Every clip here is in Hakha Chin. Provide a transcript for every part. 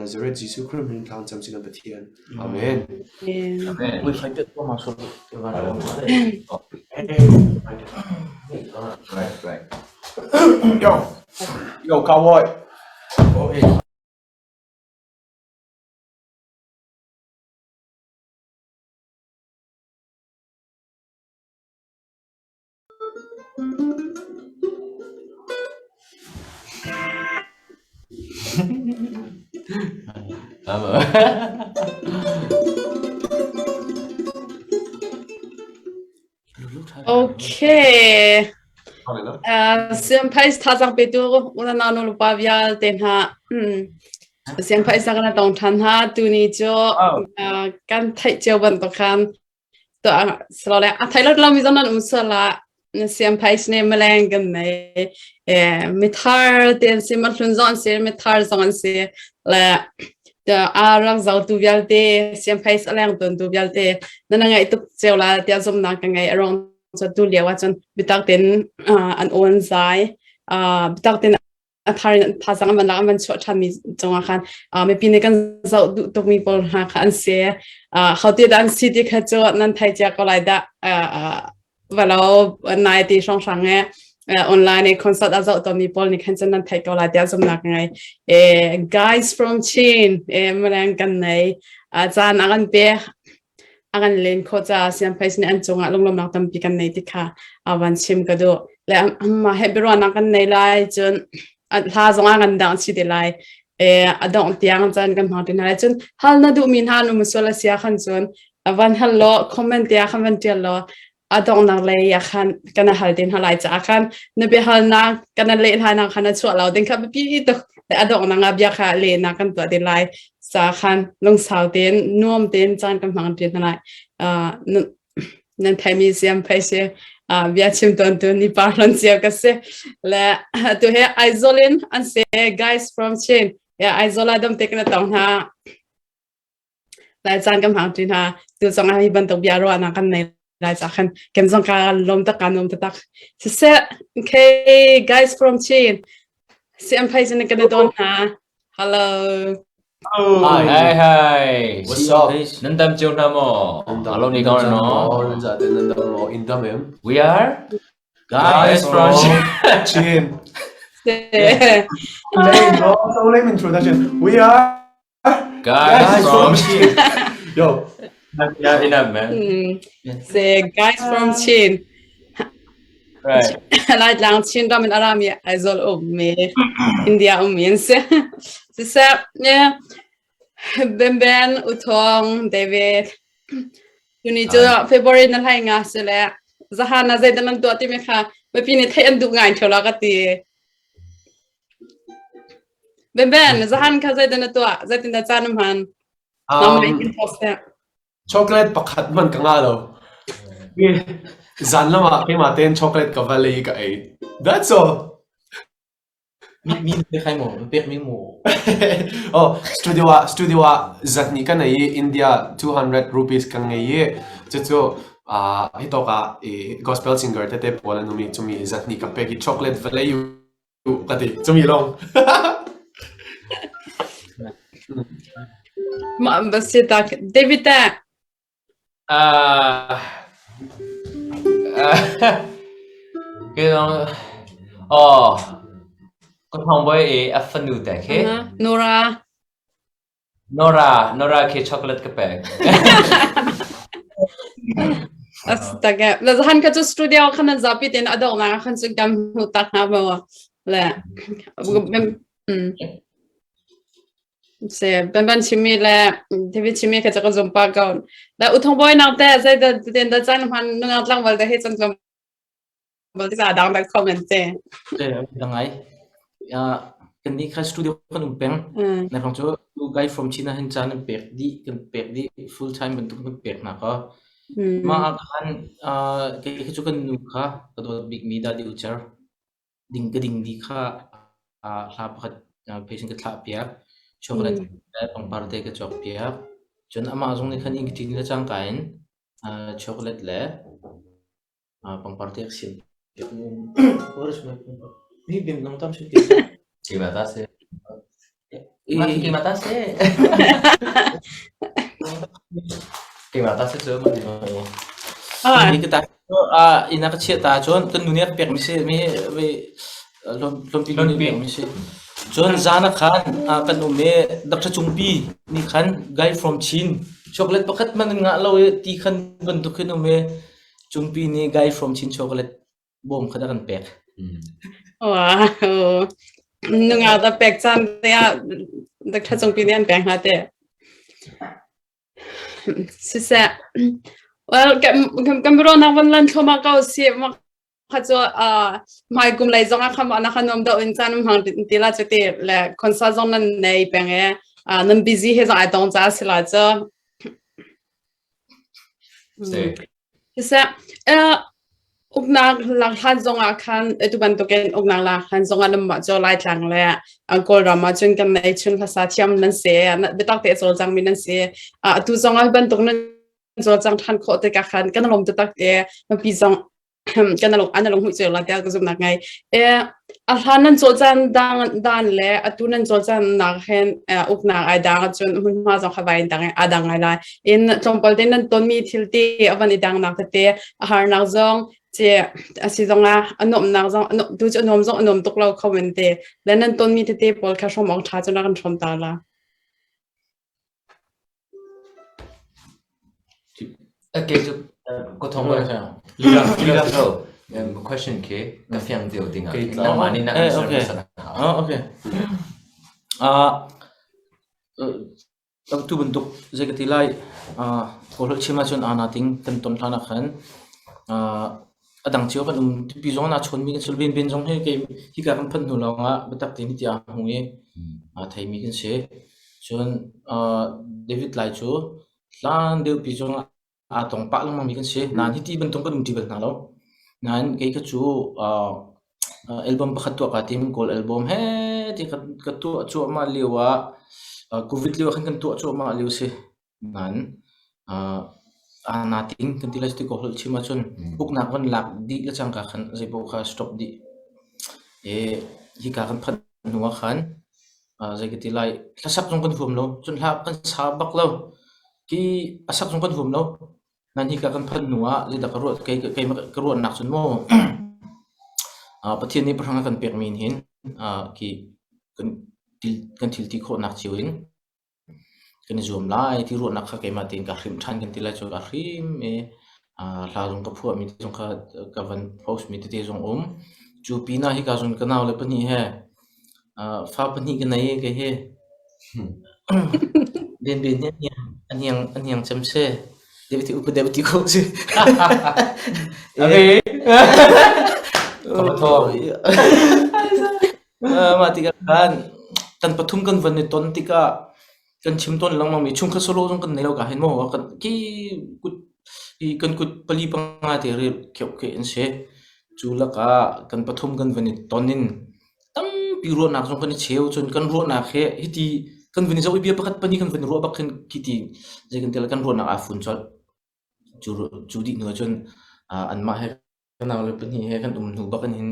Nazareth Jesuh Khrih min thlang cam sin Pathian. Amen. Amen. Right, right. Yo, yo, cowboy. Okay. Okay. Siamphai thazaang petu unau nu le pa vialte hna. Siamphai sa kan tong ṭhan hna. Tuni cu kan theih cio bantuk khan A thei lo lomi zong nan um sual ah na siamphai sine maleng kan nei. Mithar te an si, mahlun zong an si, mithar zong an si. Le a rak zotu vialte, siamphai a leng tawntu vialte nan ngaih tuk cio la tiah zumhnak ka ngei. A ruang cu tu lio ahcun biatak tein an awn zai. Biatak tein a thar in thazang an van lak an van chuah ṭhanmi cungah khan mipi nih kan zoh duh tukmi pawl hna kha an si. Hote dah an si ti kha cu nan thei cia ko lai dah. Valo nai ti hrawnghrang e online i concert a zoh tawnmi pawl nih khan cun nan thei ko lai tiah zumhnak ka ngei. Guys from Chin maleng kan nei. Caan a kan pek. A kan len khawh caah siangphai sin an cungah lunglawmhnak tampi kan nei ti kha a van chim ka duh. Le amah he biaruahnak kan nei lai cun hla zong ah kan dang chi te lai. A dongh tiang cun kan hmang ti hna lai. Cun hal na duhmi hna nu sual a sia khan cun van hal law comment te ah khan van tial law a donghnak lei ah khan kan hal te hna lai caah khan na biahalnak kan leh hlainak khan a chuah lo ding kha biapi tuk a donghnak ah bia kha lehnak kan tuah te lai ca khan lungsau tein nuam tein caan kan hmang ṭi hna lai nan theimi siam phei si bia chim tawn tu ni pa hlon cio ka si le tu he Aizawl in an si guys from Chin ya Aizawl ah dam te kana tong hna Lai caan kan hmang ṭi hna. Tu zong ah hi bantuk bia ruahnak kan nei lai ca khan kem zong ka lawm tak ka nuam taktak. Siseh, okay, guys from Chin. CM Phai sin kan don hna. Hello. Hi, hi, hi. What's up? Nan dam cio hna maw? Hello ni kaw no. Nan za te nan dam maw? In dam em? We are guys from Chin. Lame, bro. So lame introduction. We are Guys from Chin. Yo. Yeah, enough, man. Say guys from Chin. Right. Laitlang Chin ram in arami Aizawl um mi India um mi an si. Siseh, yeah. Ben Ben, Uthong, David. Tuni cu February na hlai nga si le zahan na zeidah nan tuah timi kha mipi nih theih an duh ngai ṭheo la ka ti. Ben Ben, zahan kha zeidah na tuah? Zeitindah caan na hman? Nangmah in post seh. Chocolate pakhat hmanh ka ngah lo. Zan lam ah keimah tein chocolate ka va lei i ka ei. That's all. Mi mi na pek hai maw? Na pek mi maw? oh, studio ah studio ah zat ni kan ei i India 200 rupees kan ngei i cucu uh, hi tawk ah i gospel singer tete pawl an um i cumi zat ni ka pek i chocolate va lei ka ti cumi lawng Ma basi tak David ta Uh, cái oh ka thong boy e a fanu te khi Nora Nora Nora khi chocolate ka pek Astaga. La zahan ka chu studio khan an zapi ten adok na khan chu kam hu tak na mo. Le Se ben ban chimi le David chimi ka cha ka zum pa ko. La uthong boy nang te zai da den da chan man nunga tlang wal da he chan tlom bal ti dang da comment te. Te dangai. Kan ni kha studio kan um peng. Na rong chu guy from China hin chan an pek di kan pek di full time bantuk kan pek na ka. Ma khan ke khi chu kan nu kha ka dawt bik mi da di ucher. Ding ka ding di kha hla pakhat patient ka thlah piak. Chocolate le pangpar te ka cawk piak. Cun amah zong nih khan inn ka ṭin le cangka in chocolate le pangpar te ka siam piak. Mah khi keimah ta si. Keimah ta si cu mah ni. Ni ka ta inn ah ka chiah ta cun kan nu nih a ka pekmi si mi hlawmpi nu nih pekmi si. Cun zan ah khan kan um i Dr. Cungpi nih khan guy from Chin chocolate pakhat hmanh an ngah lo i ti khan bantuk khin um i Cungpi nih guy from Chin chocolate bawm kha a kan pek. Wow. Nungak da pek caan te ah Dr. Cungpi nih an pek hna te. Siseh. Well, kan kan biaruahnak van lan thluahmah ko si. Kha cu hmai kum lei zong ah kha na kha nuam deuh in caan um hmang ti la cu ti le concert zong nan nei peng e nan busy he zong ai tong ca si la cu. Si. Siseh, uknak lak hlan zongah khan atu bantukin uknak lak hlan zongah nanmah cu Laitlang le Kawlram ah cun kan neihchun hlasa thiam nan si. Biatak te a cawlcangmi nan si. Atu zongah hi bantuk nan cawlcang ṭhan khawh tikah khan kan lawm taktak i mipi zong kan lung an lung hmuih cio la tiah ka zumhnak ngei. A hlan nan cawlcan dang dan le atu nan cawlcannak hin uknak ai dang ahcun hmunhma zong kha vai in dang aa dang ngai lai. In tlawmpal te nan tonmi thil te a van i dangnak tete a harnak zong ce a si zong ah a nuamhnak zong tu cu a nuam zong a nuam tuk lo kho men te le nan tonmi tete pawl kha hrawm awk ṭha cu na kan hrawm ta la. Okay, cu ka thong lila so question khi ka fiang deuh ding ah nangmah nih na answer hmasa na hau. Oh, okay. Ah tu bantuk zei ka ti lai Kawl holh chim ahcun aa nating kan ton hlan ah khan a dang cio kan um pi zong na chawnmi kan sul bin bin zong hi kei hika kan phanh hnu lawng ah biatak tein hiti aa hmu i aa theimi kan si. Cun David Lai cu hlan deuhpi zong ah aa tong pah lengmangmi kan si. Nain hiti bantuk kan um ṭi bal hna lo. Nain kei kha cu album pakhat tuah kaa tim. Kawl album he ti ka tuah cuahmah lio ah Covid lio ah khan kan tuah cuahmah lio si. Nain aa nating kan ti lai ti kawl holh chim ahcun uknak van lak dih le cangka khan zeipaoh kha stop dih. I hika kan phanh hnu ah khan zei ka ti lai hlasak zong kan huam lo. Cun hla kan sa bak lo. Ki a sak zong kan huam lo. Nan hika kan phanh hnu ah zeidah ka ruah kei keimah ka ruahnak cun maw Pathian nih pahrang a kan pekmi in hin khi kan kan thil ti khawhnak cio in kan i zuam lai ti ruahnak kha keimah tein ka hrimh ṭhan kan ti lai cu ka hrim i hla zong ka phuahmi zong kha ka van post mi tete zong um. Cu pinah hika cun ka naule pahnih he fa pahnih ka nei kei hi. Benben hi a hniang a hniang cem si. Deputy upa deputy ko si. Okay. Ka thawng. Mah tikah khan kan pathum kan van i ton tikah kan chim tawn lengmang mi chungkhat solo zong kan nei lo ka hin maw kan ki kut i kan kut pali panga te rel kheuh ke an si. Cu lakah kan pathum kan van i ton in tampi ruahnak zong kan i cheu cun kan ruahnak he hiti kan vun i zoh i bia pakhat pahnih kan vun ruah bak khin khiti zei kan ti kan ruahnak aa fun colh. Cu cu dih hnu ahcun anmah he Ka naule pahnih he kan um hnu bak in hin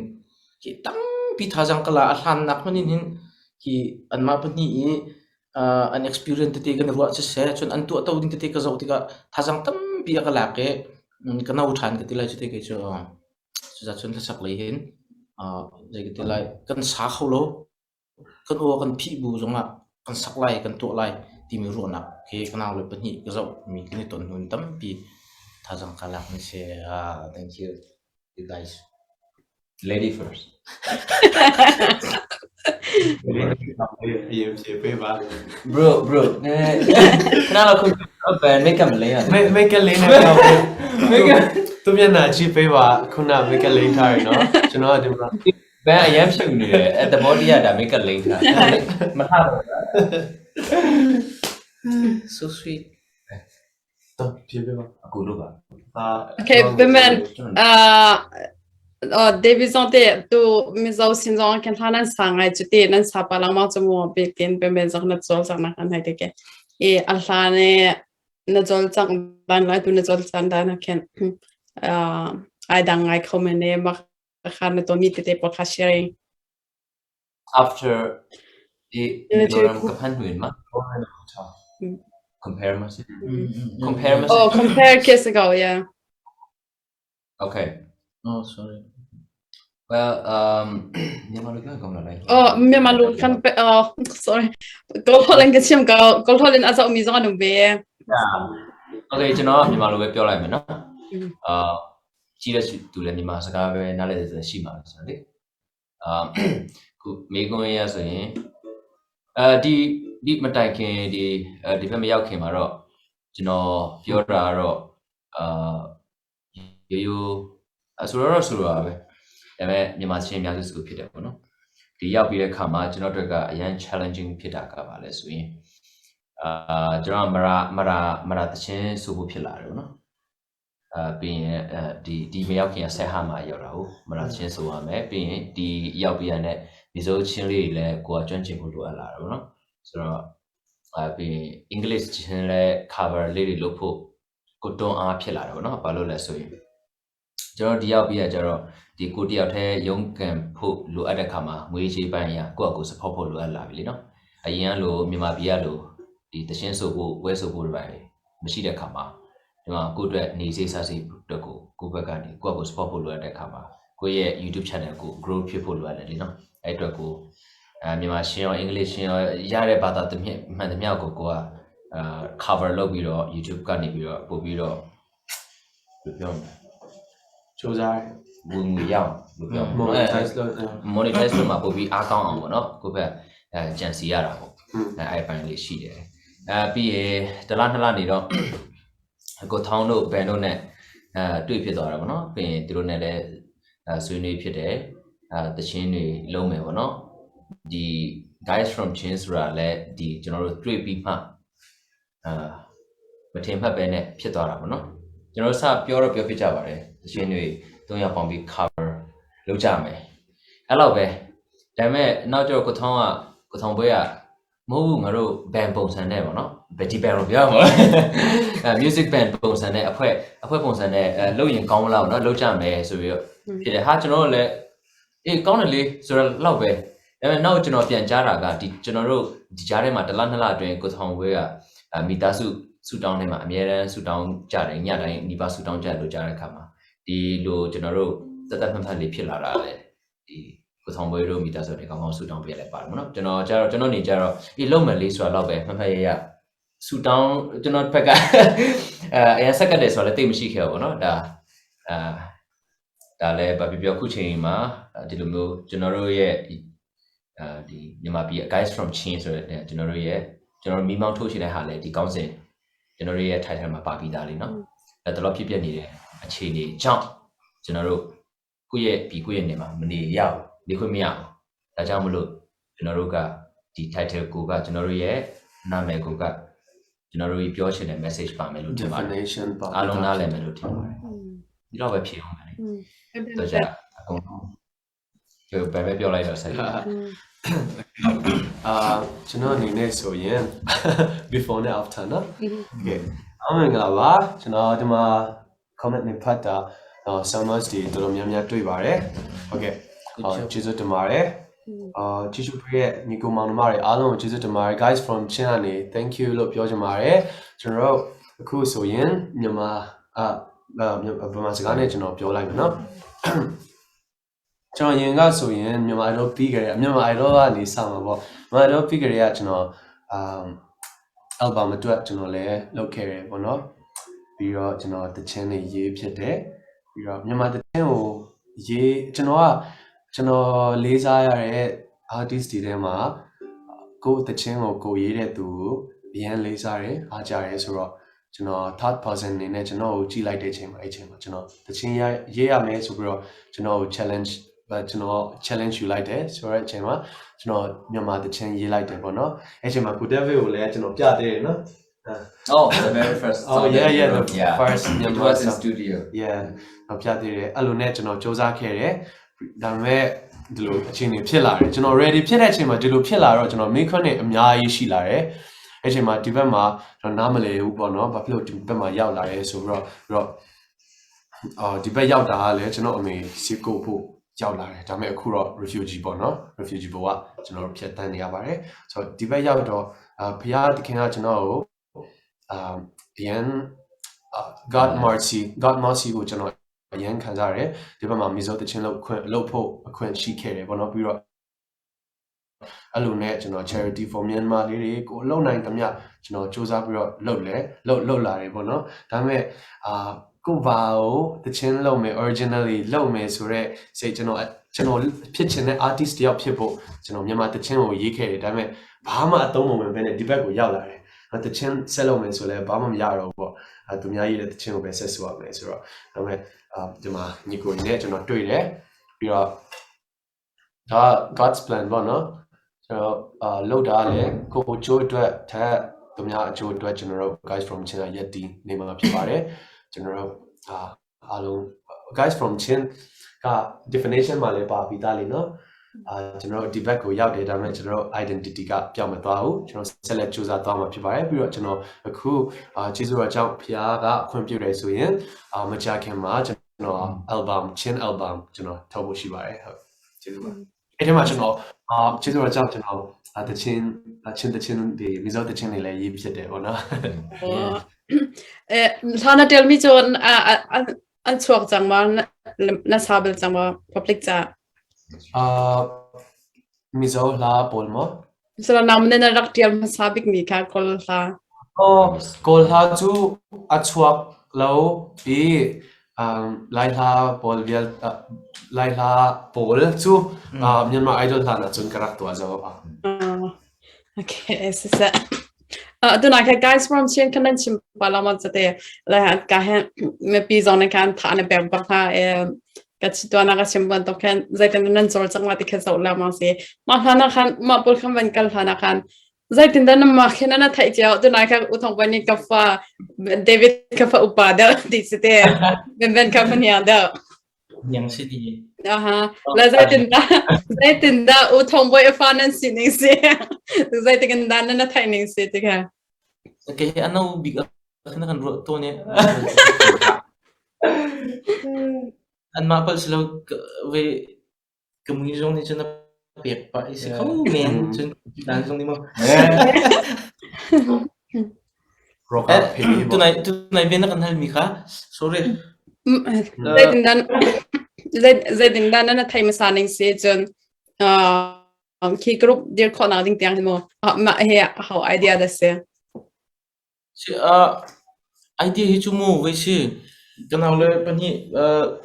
hi tampi thazaang ka la. A hlannak hmanh in hin hi anmah pahnih i an experience tete kan i ruah siseh, cun an tuahto ding tete ka zoh tikah thazaang tampi a ka lak i ka no ṭhan ka ti lai cu te kei cu. Cucaah cun hlasak lei hin zei ka ti lai, kan sa kho lo. Kan aw kan phih bu zongah kan sak lai, kan tuah lai timi ruahnak khi ka naule pahnih ka zohmi kan i ton hnu in tampi thazaang kaa lakmi si. Ah, thank you, you guys. Lady first. Bro, bro. ခဏလောက်ခုဘယ် make up လိမ်းရတယ် make up လိမ်းနေတော့သူမျက်နှာကြည့်ပေးပါခုန make up လိမ်းထားရနော်ကျွန်တော်ကဒီမှာ ဘန်အရန်ဖြူနေတယ်အဲသဘောတရားဒါ make up လိမ်းထားမထတော့ So sweet. တော့ပြပြပါ အကူလို့ပါ အာ Okay, Bimen, uh, oh, David zong te tu Mizo sin zong kan hla nan sa ngai cu ti nan sa pa langmang cu mu bikin Bimen zong na cawl cang na kan hai te ke. I a hla ne na cawl cang dan lai tu na cawl cang dan khen uh, ai dang ngai kho men ne mak kha na tonmi tete pawl kha sharing. After. I Mizoram ka phan hnu in ma compare ma si compare ma si Oh, compare khi si ko, yeah. Okay. Oh, sorry. Well, Myanmar lu kan kom lai. Oh, Myanmar lu kan pe oh, sorry. Kawl holh in ka chim ko. Kawl holh in a zohmi zong an um ve. Okay, ကျွန်တော်မြန်မာလိုပဲပြောလိုက်မယ်နော်အာကြီးတဲ့သူလည်းမြန်မာစကားပဲနားလည်တဲ့ရှိမှာဆိုတော့လေအာခုမေကွန်းရဆိုရင်အဲဒီဒီမတိုင်ခင်ဒီဒီဘက်မရောက်ခင်မှာတော့ကျွန်တော်ပြောတာကတော့အာရိုးရိုးအဆိုတော့ဆိုတော့ပဲဒါပေမဲ့မြန်မာချင်းအများစုဆိုဖြစ်တယ်ပေါ့နော်ဒီရောက်ပြီးတဲ့ခါမှာကျွန်တော်တို့ကအရန် challenging ဖြစ်တာကပါလဲဆိုရင်အာကျွန်တော်မရာမရာမရာတချင်းဆိုဖို့ဖြစ်လာတယ်ပေါ့နော်အာပြီးရင်အဲဒီဒီမရောက်ခင်ကဆက်ဟာမှာရောက်တာဟုတ်မရာချင်းဆိုရမယ်ပြီးရင်ဒီရောက်ပြီးရတဲ့ဒီဆိုချင်းလေးတွေလည်းကိုကကျွမ်းကျင်ဖို့လိုအပ်လာတယ်ပေါ့နော်ဆိုတော့အာပြီးရင် English ချင်းလည်း cover လေးတွေလုပ်ဖို့ကိုတွန်းအားဖြစ်လာတယ်ပေါ့နော်ဘာလို့လဲဆိုရင်ကျွန်တော်ဒီရောက်ပြီးရကြတော့ဒီကိုတယောက်တည်းရုန်းကန်ဖို့လိုအပ်တဲ့ခါမှာငွေချေးပိုင်းရကိုယ့်အကို support ဖို့လိုအပ်လာပြီလေနော်အရင်ကလိုမြန်မာပြည်ကလိုဒီတရှင်းဆိုဖို့ဝဲဆိုဖို့တွေပါမရှိတဲ့ခါမှာဒီမှာကိုယ့်အတွက်နေစေးစားစေးအတွက်ကိုကိုယ့်ဘက်ကနေကိုယ့်အကို support ဖို့လိုအပ်တဲ့ခါမှာကိုယ့်ရဲ့ YouTube channel ကို grow ဖြစ်ဖို့လိုအပ်တယ်လေနော်အဲ့အတွက်ကိုအဲမြန်မာရှင်းရော English ရှင်းရောရတဲ့ဘာသာတစ်မြမှန်သမျှကိုကိုကအာ cover လုပ်ပြီးတော့ YouTube ကနေပြီးတော့ပို့ပြီးတော့ဘယ်ပြောမလဲ စူးစမ်း ဝင်ငွေရအောင်လို့ပြော monetize လုပ် monetize လုပ်မှာပို့ပြီးအားကောင်းအောင်ပေါ့နော်ကိုယ့်ဘက်အဲကြံစီရတာပေါ့အဲအဲ့ပိုင်းလေးရှိတယ်အဲပြီးရင်တစ်လနှစ်လနေတော့ကိုထောင်းတို့ဘန်တို့နဲ့အဲတွေ့ဖြစ်သွားတာပေါ့နော်ပြီးရင်သူတို့နဲ့လည်းအဲဆွေးနွေးဖြစ်တယ်အဲတချင်းတွေလုံးမယ်ပေါ့နော်ဒီ guys from chin ဆိုတာလည်းဒီကျွန်တော်တို့တွေ့ပြီးမှအာမထင်မှတ်ပဲနဲ့ဖြစ်သွားတာပေါ့နော်ကျွန်တော်စပြောတော့ပြောပြကြပါတယ်တချင်းတွေ၃ယောက်ပေါင်းပြီး cover လုပ်ကြမယ်အဲ့လောက်ပဲဒါပေမဲ့နောက်ကျတော့ကိုထောင်းကကိုထောင်းပွဲကမဟုတ်ဘူးငါတို့ band ပုံစံနဲ့ပေါ့နော်ဘယ်ဒီ band လို့ပြောရမှာအဲ music band ပုံစံနဲ့အဖွဲ့အဖွဲ့ပုံစံနဲ့အဲလုပ်ရင်ကောင်းမလားပေါ့နော်လုပ်ကြမယ်ဆိုပြီးတော့ဖြစ်တယ်ဟာကျွန်တော်တို့လည်းအေးကောင်းတယ်လေဆိုတော့လောက်ပဲဒါပေမဲ့နောက်ကျွန်တော်ပြန်ကြားတာကဒီကျွန်တော်တို့ဒီကြားထဲမှာတစ်လနှစ်လအတွင်းကိုထောင်ဝဲကမိသားစုဆူတောင်းထဲမှာအများတန်းဆူတောင်းကြတယ်ညတိုင်းညီပါဆူတောင်းကြလို့ကြားတဲ့အခါမှာဒီလိုကျွန်တော်တို့တက်တက်ဖန်ဖန်လေးဖြစ်လာတာလေဒီကိုဆောင်ပွဲတို့မိသားစုတွေကောင်းကောင်းဆူတောင်းပေးရလဲပါတယ်မနော်ကျွန်တော်ကြတော့ကျွန်တော်နေကြတော့အေးလုံးမယ်လေးဆိုတာတော့ပဲမှတ်မှတ်ရရဆူတောင်းကျွန်တော်ဘက်ကအဲအရင်ဆက်ကတ်တယ်ဆိုတာလည်းတိတ်မရှိခဲ့ဘူးပေါ့နော်ဒါအာဒါလည်းဘာပြောပြောခုချိန်မှာဒီလိုမျိုးကျွန်တော်တို့ရဲ့အာဒီမြန်မာပြည် guys from Chin ဆိုတဲ့ကျွန်တော်တို့ရဲ့ကျွန်တော်မိမောင်းထုတ်ချင်တဲ့ဟာလည်းဒီကောင်းစဉ်ကျွန်တော်တို့ရဲ့ title မှာပါပြီးသားလေနော်အဲတလောဖြစ်ပြနေတဲ့အခြေအနေကြောင့်ကျွန်တော်တို့ကိုယ့်ရဲ့ဒီကိုယ့်ရဲ့နေမှာမနေရဘူးနေခွင့်မရဘူးဒါကြောင့်မလို့ကျွန်တော်တို့ကဒီ title ကိုကကျွန်တော်တို့ရဲ့နာမည်ကိုကကျွန်တော်တို့ပြောချင်တဲ့ message ပါမယ်လို့ထင်ပါတယ် definition ပါ အားလုံးနားလည်မယ်လို့ထင်ပါတယ်ဒီတော့ပဲဖြေအောင်ပါလေတော့ကြအကုန်လုံးကျော်ပဲပဲပြောလိုက်တော့ဆက် အာကျွန်တော်အနေနဲ့ဆိုရင် before နဲ့ after နော် Okay အမင်္ဂလာပါကျွန်တော်ဒီမှာ comment နဲ့ဖတ်တာတော့ summers တွေတော်တော်များများတွေ့ပါတယ်ဟုတ်ကဲ့အော်ကျေးဇူးတင်ပါတယ်အာကျေးဇူးပေးတဲ့ညီကိုမောင်နှမတွေအားလုံးကိုကျေးဇူးတင်ပါတယ် guys from ချင်းကနေ thank you လို့ပြောချင်ပါတယ်ကျွန်တော်တို့အခုဆိုရင်မြန်မာအာမြန်မာစကားနဲ့ကျွန်တော်ပြောလိုက်မယ်နော်ကျွန်တော်ရင်ကဆိုရင်မြန်မာ idol ပြီးကြတယ်မြန်မာ idol ကနေစမှာပေါ့မြန်မာ idol ပြီးကြတဲ့ကကျွန်တော်အာ album အတွက်ကျွန်တော်လည်းလုပ်ခဲ့တယ်ပေါ့နော်ပြီးတော့ကျွန်တော်တခြင်းတွေရေးဖြစ်တယ်ပြီးတော့မြန်မာတခြင်းကိုရေးကျွန်တော်ကကျွန်တော်လေးစားရတဲ့ artist တွေထဲမှာကိုယ်တခြင်းကိုကိုရေးတဲ့သူကိုအရန်လေးစားတယ်အားကြတယ်ဆိုတော့ကျွန်တော် third person အနေနဲ့ကျွန်တော်ကိုကြည့်လိုက်တဲ့အချိန်မှာအဲ့အချိန်မှာကျွန်တော်တခြင်းရရေးရမယ်ဆိုပြီးတော့ကျွန်တော်ကို challenge ကျွန်တော် challenge ယူလိုက်တယ်ဆိုတော့အချိန်မှာကျွန်တော်မြန်မာတခြင်းရေးလိုက်တယ်ပေါ့နော်အဲ့အချိန်မှာ Good David ကိုလည်းကျွန်တော်ပြသေးတယ်နော် Oh the very first Oh yeah yeah the first it was in studio yeah တော့ပြသေးတယ်အဲ့လိုနဲ့ကျွန်တော်စူးစမ်းခဲ့တယ်ဒါပေမဲ့ဒီလိုအခြေအနေဖြစ်လာတယ်ကျွန်တော် ready ဖြစ်တဲ့အချိန်မှာဒီလိုဖြစ်လာတော့ကျွန်တော် make နဲ့အများကြီးရှိလာတယ်အဲ့ချိန်မှာဒီဘက်မှာကျွန်တော်နားမလည်ဘူးပေါ့နော်ဘာဖြစ်လို့ဒီဘက်မှာရောက်လာရဲဆိုတော့ပြီးတော့အော်ဒီဘက်ရောက်တာကလည်းကျွန်တော်အမေစီကိုဖို့ ရောက်လာတယ်ဒါပေမဲ့အခုတော့ refugee ပေါ့နော် refugee ဘဝကျွန်တော်တို့ဖြတ်တန်းနေရပါတယ်ဆိုတော့ဒီဘက်ရောက်တော့အာဘုရားသခင်ကကျွန်တော်ကိုအာအရန် God mercy God mercy ကိုကျွန်တော်အရန်ခံစားရတယ်ဒီဘက်မှာမီဇိုတချင်းလို့ခွင့်လုပ်ဖို့အခွင့်ရှိခဲ့တယ်ပေါ့နော်ပြီးတော့အဲ့လိုနဲ့ကျွန်တော် charity for Myanmar လေးတွေကိုလုံနိုင်သမျှကျွန်တော်စူးစမ်းပြီးတော့လုပ်လဲလုပ်လုပ်လာတယ်ပေါ့နော်ဒါပေမဲ့အာကိုဘာကိုတချင်းလုပ်မယ် originally လုပ်မယ်ဆိုတော့စိတ်ကျွန်တော်ကျွန်တော်ဖြစ်ချင်တဲ့ artist တယောက်ဖြစ်ဖို့ကျွန်တော်မြန်မာတချင်းကိုရေးခဲ့တယ်ဒါပေမဲ့ဘာမှအသုံးမဝင်ဘဲနဲ့ဒီဘက်ကိုရောက်လာတယ်တချင်းဆက်လုပ်မယ်ဆိုလဲဘာမှမရတော့ဘူးပေါ့အဲသူများရေးတဲ့တချင်းကိုပဲဆက်ဆိုရမယ်ဆိုတော့ဒါပေမဲ့အာဒီမှာညီကိုနေကျွန်တော်တွေ့တယ်ပြီးတော့ဒါ God's plan ပေါ့နော်ကျွန်တော်အာလုပ်တာလည်းကိုချိုးအတွက်ထက်သူများအချိုးအတွက်ကျွန်တော်တို့ guys from Chin ရက်တီနေမှာဖြစ်ပါတယ်ကျွန်တော်တို့အာအားလုံး guys from Chin က definition မှာလည်းပါပြီးသားလေနော်အာကျွန်တော်တို့ဒီဘက်ကိုရောက်တယ်ဒါပေမဲ့ကျွန်တော်တို့ identity ကပြောင်းမသွားဘူးကျွန်တော်ဆက်လက်စူးစမ်းသွားမှာဖြစ်ပါတယ်ပြီးတော့ကျွန်တော်အခုအာကျေးဇူးတော်ကြောင့်ဖခင်ကခွင့်ပြုတယ်ဆိုရင်အာမကြခင်မှာကျွန်တော် album Chin album ကျွန်တော်ထုတ်ဖို့ရှိပါတယ်ဟုတ်ကျေးဇူးပါအဲ့ဒီမှာကျွန်တော်အာကျေးဇူးတော်ကြောင့်ကျွန်တော်အာတချင်းချင်းတချင်းဒီမီဇောတချင်းတွေလည်းရေးဖြစ်တယ်ပေါ့နော် အဲသာနာ tell me จนอ่าอันchuak cang ma na sa bal cang ma public cha အာမီဇောလာပေါ်မ so nam ne na rak tial ma sa bik mi kha kol hla အော်ကိုလာကျူအချွတ်လောဒီအမ်လိုက်လာပေါ်ဗီလိုက်လာပေါ်ကျူအာမြန်မာ idol လာနာချွန်ကရက်တော့ဇောပါ Okay 是是啊，对那个 guys from 先可能请把那么这的来个还没比上那看他那边把他呃。个去多那个新闻都看，在等能做这么的开始了嘛是，嘛他那看嘛不看文个他那看，在等等嘛看那太久，对那个我同伴你个发 David 个发乌巴的，第四的，文文个分样的。 ยังสิดี 啊哈，来在等待，在等待我同伴发那是那些，在这个单那太那些这个。 Okay, ano big na kan ro to ne an ma pal silo we kamui zong ni chuna pek pa isi khau men chun dan zong ni mo ရောကဖေး tunai tunai ben kan hal mi kha sorry 在等待，在在等待那太没啥那些就啊，去 group 点可能点点么啊嘛嘿好 idea 的是。 si a idea hi chu mu we si kanau le pani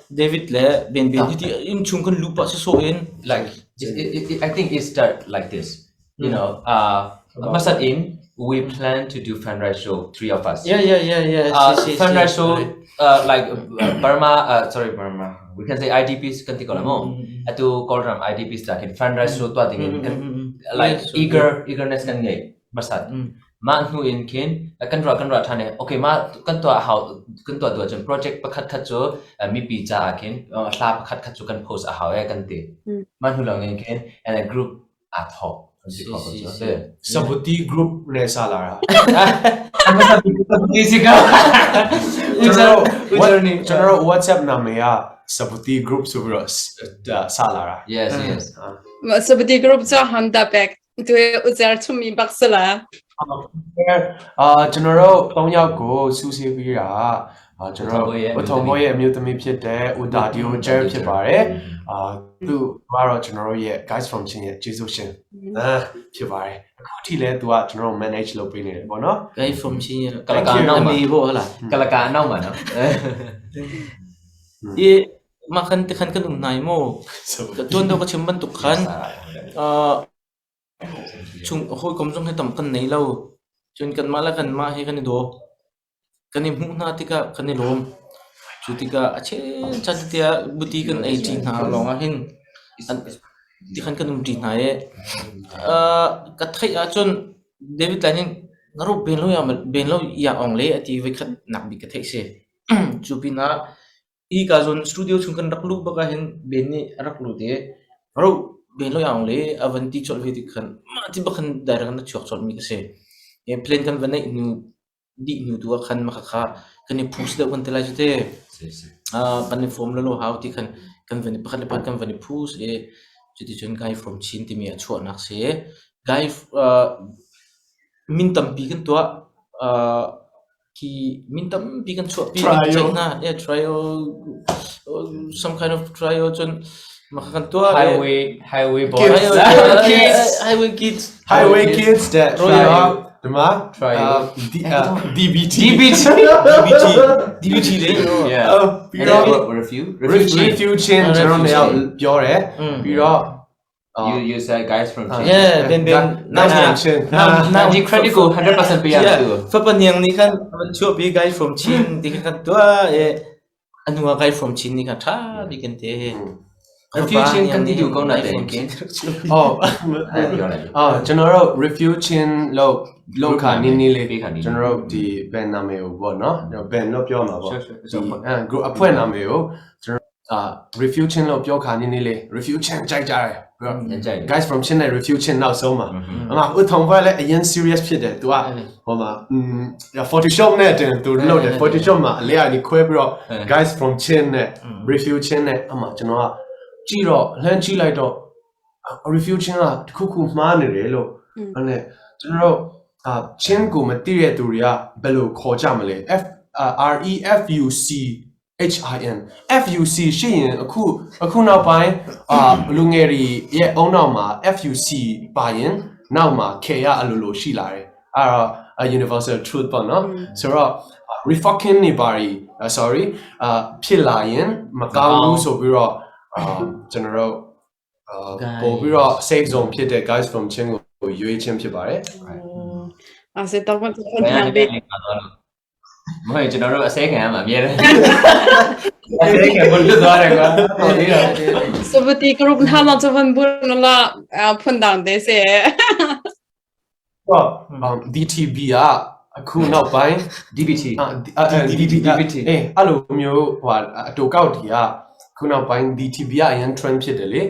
David le Ben Ben hi ti in chung kan lupa si so in like it, it, I think it start like this you know Masad in we plan to do fundraise show three of us yeah yeah yeah yeah fundraise show like Burma sorry Burma we can say IDPs kan ti kolamo atu kolram IDPs ta kin fundraise show twa ding kan like eager eagerness kan ngei masad ma hnu in khin kan ra kan ra thane okay ma kan to how kan to do chun project pakhat khat chu mi pi cha khin hla pakhat khat chu kan post a how ya kan ti ma hnu lang in khin and a group a tho စပတီ group နဲ့ဆလာတာ ဒီစက ကျွန်တော်ကျွန်တော် WhatsApp နာမည်ကစပတီ group ဆိုပြီးတော့ဆလာတာ yes yes စပတီ group ချဟန်ဒါဘက်သူဥဇာချမီဘက်ဆလာ အာကျွန်တော်တို့၃ယောက်ကိုစူးစီးပြီးတာအာကျွန်တော်ဝထုံဘွေးရဲ့အမျိုးသမီးဖြစ်တဲ့ဦးဒါဒီယိုဂျယ်ဖြစ်ပါတယ်အာသူကတော့ကျွန်တော်တို့ရဲ့ guys from Chin ရဲ့ကျေးဇူးရှင်အာဖြစ်ပါတယ်အခုထိလဲသူကကျွန်တော်တို့ manage လုပ်ပေးနေတယ်ပေါ့နော် guy from Chin ကလကာနောက်မှာ มีบ่ล่ะ ကလကာနောက်မှာနော် อีมาคันติคันกันนายโมจนตัวก็ชิมบรรทุกคันเอ่อชุงโหยกมจงให้ต่ำกันไหนเราจนกันมาแล้วกันมาให้กันดูกันนี่มุนาติกะกันนี่ลมจุติกะเช่นจัดเตียบุตรีกันไอจีนาลองอ่ะหินติคันกันนุ่มจีนาเอเอ่อกระไทยอ่ะจนเดวิดไลน์นรุเบนโลยาเบนโลยาองเลอตีไว้ขัดหนักบิกระไทยเสจูปินา i ka zon studio chung kan rak lu baka hin ben ni rak lu te ro ben lo yang le avanti chol ve ti khan ma ti bakhan direct na chuak chol mi ka se e plan kan vanai nu di nu tu khan ma kha kan ni phus da kan te lai te a kan ni form lo lo how ti khan kan Kan van i pakhat le pakhat kan van i push i cuticun Guy from Chin timi a chuahnak si. Guy min tampi kan tuah. Khi min tampi kan chuahpi kan Trio. ceih hna. Yeah, trio, some kind of trio cun mah kha kan tuah i Highway Highway Boys. Kids. Highway, Kids. Highway Kids. Highway Kids တဲ့ Trio. ဒီမှာ Trio. D DBT DBT. DBT DBT လေ Yeah. အော်ပြီးတော့ Refugee. Refugee ကျွန်တော်တို့ပြောတယ်ပြီးတော့ You you said guys from Chin. Yeah, ben ben Guys from Chin. နာ ဒီ credit ကို100%ပေးရ Yeah, သူ fapaniang nih khan van chuahpi guy from Chin ti khan kan tuah e anu ah guy from Chin nih khan tha bik kan ti. Refugee Chin kan ti duh ko na te kin. ဟုတ် အဲ့ပြောလိုက် အော်ကျွန်တော်တို့ refugee လို့လောက်ခါနင်းနေလေး ပေးခါနီး ကျွန်တော်တို့ဒီ band နာမည်ကိုပေါ့နော်ကျွန်တော် band လို့ပြောမှာပေါ့ Sure, sure. ဒီအဲ group အဖွဲ့နာမည်ကိုကျွန်တော်အာ refugee လို့ပြောခါနင်းနေလေး refugee ကြိုက်ကြတယ်ပြီးတော့ ညကြိုက်တယ် guys from Chin နဲ့ refugee နောက်ဆုံးမှာအမဥထုံဖွဲ့လည်းအရင် serious ဖြစ်တယ် तू ကဟိုမှာอืม Photoshop နဲ့တင် तू လုပ်တယ် Photoshop မှာအလေးအနီခွဲပြီးတော့ guys from Chin နဲ့ refugee နဲ့အမကျွန်တော်ကကြည့်တော့လှမ်းကြည့်လိုက်တော့ refugee ကတခုခုမှားနေတယ်လို့အဲ့နဲ့ကျွန်တော်တို့အာချင်းကိုမသိတဲ့သူတွေကဘယ်လိုခေါ်ကြမလဲ F R E F U C H I N F U C ရှိရင်အခုအခုနောက်ပိုင်းအာလူငယ်တွေရဲ့အုံနောက်မှာ F U C ပါရင်နောက်မှာ K ရအလိုလိုရှိလာတယ်အဲ့တော့ universal truth ပေါ့နော်ဆိုတော့ refucking နေပါရီ sorry အာဖြစ်လာရင်မကောင်းဘူးဆိုပြီးတော့အာကျွန်တော်တို့အာပို့ပြီးတော့ safe zone ဖြစ်တဲ့ guys from Chin ကိုရွေးချင်းဖြစ်ပါတယ် အာစေတော့ဝန် ဘယ် ပြန် ကနေ ပေး လဲပါတော့မဟုတ်ကျွန်တော်တို့အစဲခံရမှာအများတယ်အစဲခံဘလို့သွားတယ်ကွာဟုတ်သေးတော့ စပတိ group နာမချဝန်ဘူးလာဖွန်တောင်တဲ့စေ တော့ DTB ကအခုနောက်ပိုင်း DBT အာ DTB DBT အေးအဲ့လိုမျိုးဟိုအတူကောက်တီကခုနောက်ပိုင်း DTB ကအရင် trend ဖြစ်တယ်လေ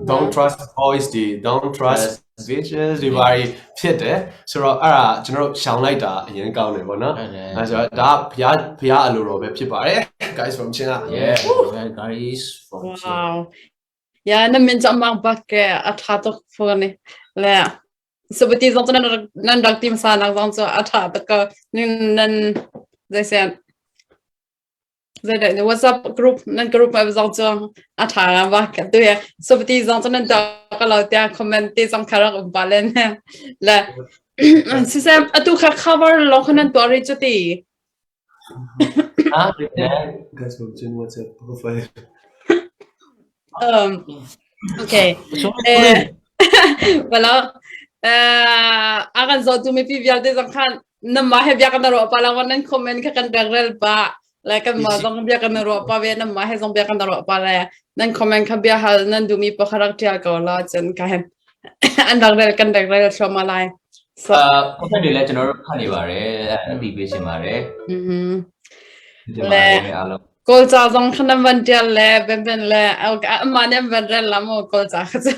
don't trust boys တွေ don't trust bitches တွေဘာတွေဖြစ်တယ်ဆိုတော့အဲ့ဒါကျွန်တော်တို့ရှောင်လိုက်တာအရင်ကောင်းတယ်ပေါ့နော်အဲ့ဆိုတော့ဒါဖျားဖျားအလိုတော်ပဲဖြစ်ပါတယ် guys from China Yeah guys from Chin Wow. Ja, na min cha mang bak ke a tha tok phone le sabati zong chu nan nan rak tim sa nak zong chu a tha tok ko nin nan zai sen zai dai WhatsApp group nan group ma zong chu a tha ra ba ka tu ya sabati zong chu nan da ka lo tia comment te zong kharak um pa len le si sam atu kha cover lo khanan to ri chu ti ဟာ guys from Chin WhatsApp profile okay Sorry, Wala. A kan zohtu mipi vialte zong khan namah he bia kan ruah pa la nan comment kha kan rak rel pa le kan mah zong bia kan ruah pa ve namah he zong bia kan ruah pa le nan comment kha bia hal nan duhmi pa kha rak tial ko la cun ka hem an rak rel kan rak rel thluahmah lai so အာ comment တွေလည်းကျွန်တော်တို့ဖတ်နေပါတယ်အသိပေးချင်ပါတယ် mhm ဒီမှာလည်းအားလုံး Kawlca zong kha nan van ṭial le ben ben le amah nih an van rel la maw Kawlca kha cu.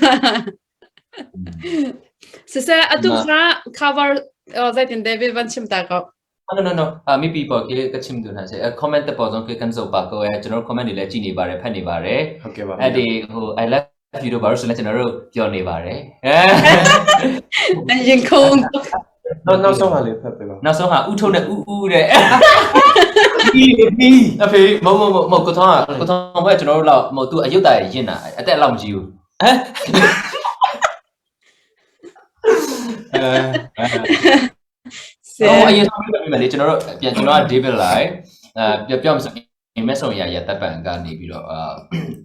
Siseh atu kha cover zeitin David van chim ta ko. No no no အာမိပီပေါ်ကေကချင်တူနာစေ comment တက်ပေါ်ဆုံးကေကန်စောပါကိုအဲကျွန်တော် comment တွေလည်းကြည့်နေပါတယ်ဖတ်နေပါတယ် ဟုတ်ကဲ့ပါ အဲ့ဒီဟို I love you တို့ဘာလို့ဆိုလဲကျွန်တော်တို့ပြောနေပါတယ်အဲ An yin khong နောက်နောက်ဆုံးပါလေးဖတ်ပေးပါ နောက်ဆုံးဟာဥထုံနဲ့ဥဥတဲ့ ဒီဒီ အဖေမမမမကိုထောင်းကကိုထောင်းဘက်ကျွန်တော်တို့လောက်မဟုတ်သူအယုတ်တာရင်တာအသက်လောက်မကြည့်ဘူးဟမ်အဲ se. ဟိုအရင်ဆုံးပြမယ်လေကျွန်တော်တို့ပြန်ကျွန်တော်က David လိုက်အဲပြပြောမစမက်ဆောင်ရရတပ်ပန်ကနေပြီးတော့အာ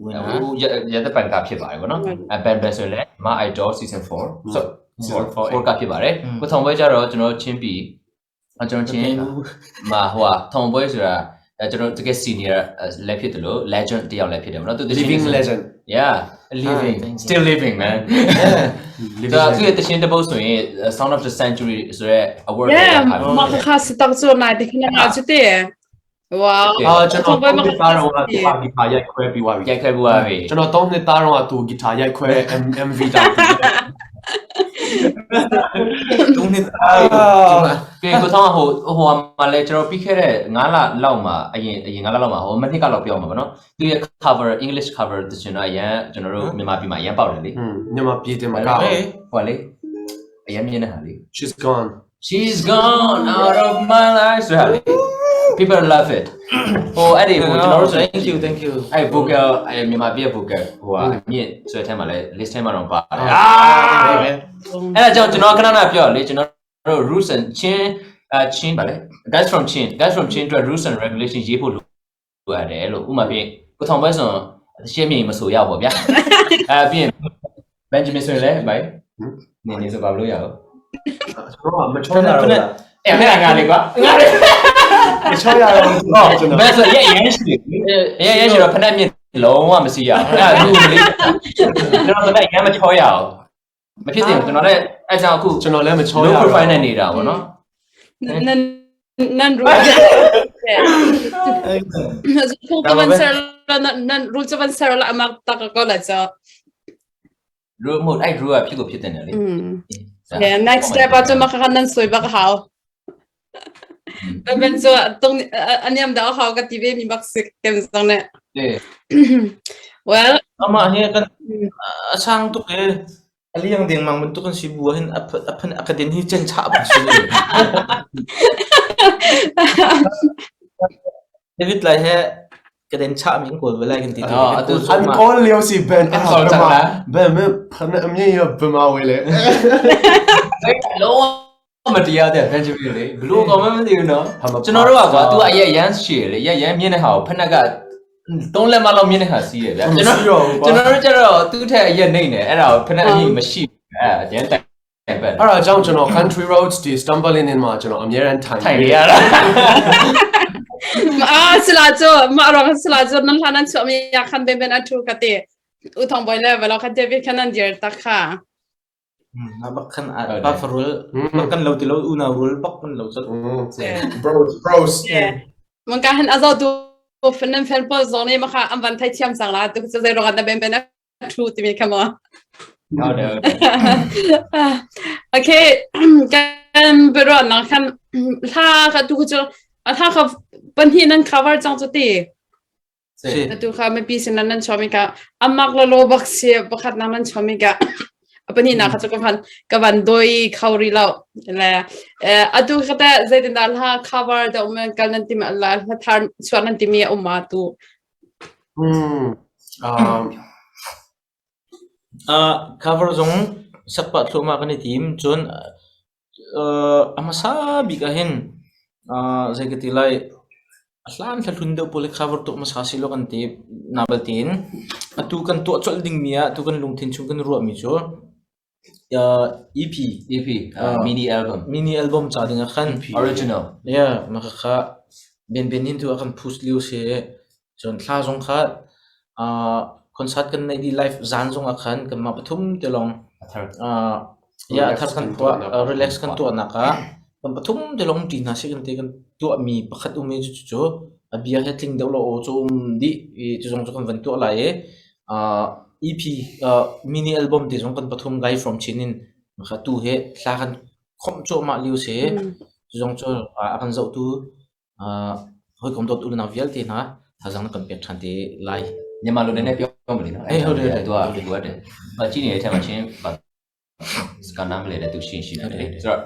ဝင်လာ ဟိုရရတပ်ပန်ကဖြစ်ပါတယ်ဗောနော်အဲဘန်ဘန်ဆိုလဲ Ma Idol season 4 so season 4 4ကဖြစ်ပါတယ်ကိုထောင်ပွဲကြတော့ကျွန်တော်ချင်းပြီကျွန်တော်ချင်းမာဟိုဟာထောင်ပွဲဆိုတာအဲကျွန်တော်တကယ် senior လည်းဖြစ်တယ်လို့ legend တယောက်လည်းဖြစ်တယ်ဗောနော်သူ living legend yeah living thank you. still living man living ဒါသူရဲ့တခြင်းတစ်ပုတ်ဆိုရင် Sound of the Century ဆိုရဲ award Yeah, mah kha si tak cu nai te khin nga chu te. Wow. အာကျွန်တော်3နှစ်သားတော့သူကဂီတာရိုက်ခွဲပြီးသွားပြီ ရိုက်ခဲ့ပူပါပြီ ကျွန်တော်3နှစ်သားတော့သူဂီတာရိုက်ခွဲ MV တောင် Si. Tung ni ပြီးကိုဆောင်ဟိုဟိုမှာလဲကျွန်တော်ပြီးခဲ့တဲ့9လလောက်မှာအရင်အရင်9လလောက်မှာဟိုမနှစ်ကလောက်ပြောမှာပေါ့နော်သူရဲ့ cover English cover တချင်တော့အရင်ကျွန်တော်တို့မြန်မာပြည်မှာအရင်ပေါက်တယ်လေ อืมမြန်မာပြည်တင်မှာကောက် ဟိုလေအရင်မြင်တဲ့ဟာလေ She's gone. She's gone out of my life ဆိုတာလေ people love it ဟိုအဲ့ဒီဟိုကျွန်တော်တို့ဆို Thank you, thank you. အဲ့ vocal အဲ့မြန်မာပြည် vocal ဟိုဟာအမြင့်ဆွဲထဲမှာလဲ list ထဲမှာတော့ပါတယ်အာအဲ့ဒါကြောင့်ကျွန်တော်ခဏခဏပြောလေကျွန်တော်တို့ rules and chin အချင်းပါလေ guys from chin, guys from chin အတွက် rules and regulation ရေးဖို့လိုရတယ်လို့ဥပမာဖြင့်ကိုထောင်ပွဲဆိုရှင်းမြင်မဆိုရပါဗျာအဲပြီးရင် Benjamin ဆိုရင်လည်းဗိုင်နေနေဆိုပါလို့ရအောင် ကျွန်တော်ကမချောရတော့လား အဲ့မဲ့ငါလေကွာငါလေ မချောရတော့ ဟုတ် ကျွန်တော် ဘယ်ဆိုရဲရဲရှိရဲရဲရှိတော့ဖက်နဲ့မြင့်လုံးဝမစီရအောင်အဲ့ဒါသူ့လေကျွန်တော်ဖက်နဲ့ရမ်းမချောရအောင်မဖြစ်သေးဘူးကျွန်တော်လည်းအဲ့ကြောင့်အခု ကျွန်တော်လည်းမချောရ low တော့ profile နဲ့နေတာဗောနော် Nan nan rule. Kung kawan sir nan rule sa ban sir la amak ta ko la cha. rule မဟုတ်အဲ့ rule ကဖြစ်ကိုဖြစ်တင်တယ်လေ Yeah, next step ato makakanan soy baka how. Ben so tong anyam da how ka TV mi bak sik kem sang ne. 对 Well, Ama hi kan asang tuk e aliang ding mang bantuk kan si buahin aphan akadin hi chen cha bak si. David lai he kaden cha min kol velai kan ti tu. အော်သူ အန်ကောလျောစီဘန် အဆောကြောက်လား ဘယ်မဖနအမြင့်ရဘမဝေလေ လုံးဝမတရားတဲ့ Benjamin လေဘလို့ကောင်းမှမသိဘူးနော်ကျွန်တော်တို့ကကွာ तू အရက်ရမ်းရှည်လေရက်ရမ်းမြင့်တဲ့ဟာကိုဖက်နှက်ကသုံးလက်မလောက်မြင့်တဲ့ဟာစီးရဗျာကျွန်တော် ရော ကျွန်တော်တို့ကျတော့သူ့ထက်အရက်နှိမ့်နေအဲ့ဒါကိုဖက်နှက်အမြင့်မရှိအဲ့အရင်တိုင်ပတ် အဲ့ဒါကြောင့်ကျွန်တော် country roads ဒီ stumbling in မှာကျွန်တော်အများရန်ထိုင် ထိုင်နေရတာ ah sila jo ma rong sila jo nan hanan chu mi ya khan ben ben athu ka te. U thong boy le velo kha David khanan dir ta kha. Na bak kan pa farul bak kan lo ti lo una rul bak kan lo chat. Bros, bros. Man ka han azaw tu fanan fel pol zone ma kha am van thai thiam sang la tu chu zai ro na ben ben athu ti mi kha mo. ဟုတ်တယ်ဟုတ်တယ် Okay, kan pero na kan tha kha tu chu a tha kha pan hi nan cover chang chu ti. Si. Tu kha me pi sin nan chomi ka amak lo lo bak se pakhat na nan chomi ka apani na kha chu ka van ka van doi khauri lo le atu kha ta zaitin dal ha cover da um kal nan ti ma la thar chuan nan ti mi umma tu. อืมအာ Cover zong sakpa thluma kan i tim cun amasa bik ahin zei ka ti lai hlan thlahlun deuh pawl hi cover tuah hmasa silo kan ti nabal tiin atu kan tuah colh dingmi ah atu kan lungthin chung kan ruahmi cu EP. EP, mini album. Mini album ca ding ah khan. Original. Yeah, mah khakha Ben Ben hin tu a kan push lio si cun thla zong kha concert kan neih dih live zan zong ah khan kanmah pathum te lawng yeah, a thar kan phuah relax kan tuahnak ah kan pathum te lawng ṭi hna sih kan ti kan tuahmi pakhat um i cucu a bia he tling deuh lo aw cu um dih i cu zong cu kan van tuah lai i EP mini album te zong kan pathum Guy from Chin in kha tu he hla kan khawmh cuahmah lio si cu zong cu a kan zohtu hawikom dawt u le nau vialte hna thazaang na kan pek ṭhan te lai. မြန်မာလိုနည်းနည်းပြောမလို့နော် အေးဟုတ်တယ် သူကလိုအပ်တယ်။မကြည့်နေတဲ့ထဲမှာချင်းပါစကနာမလဲတဲ့သူရှင်းရှိတယ်လေဆိုတော့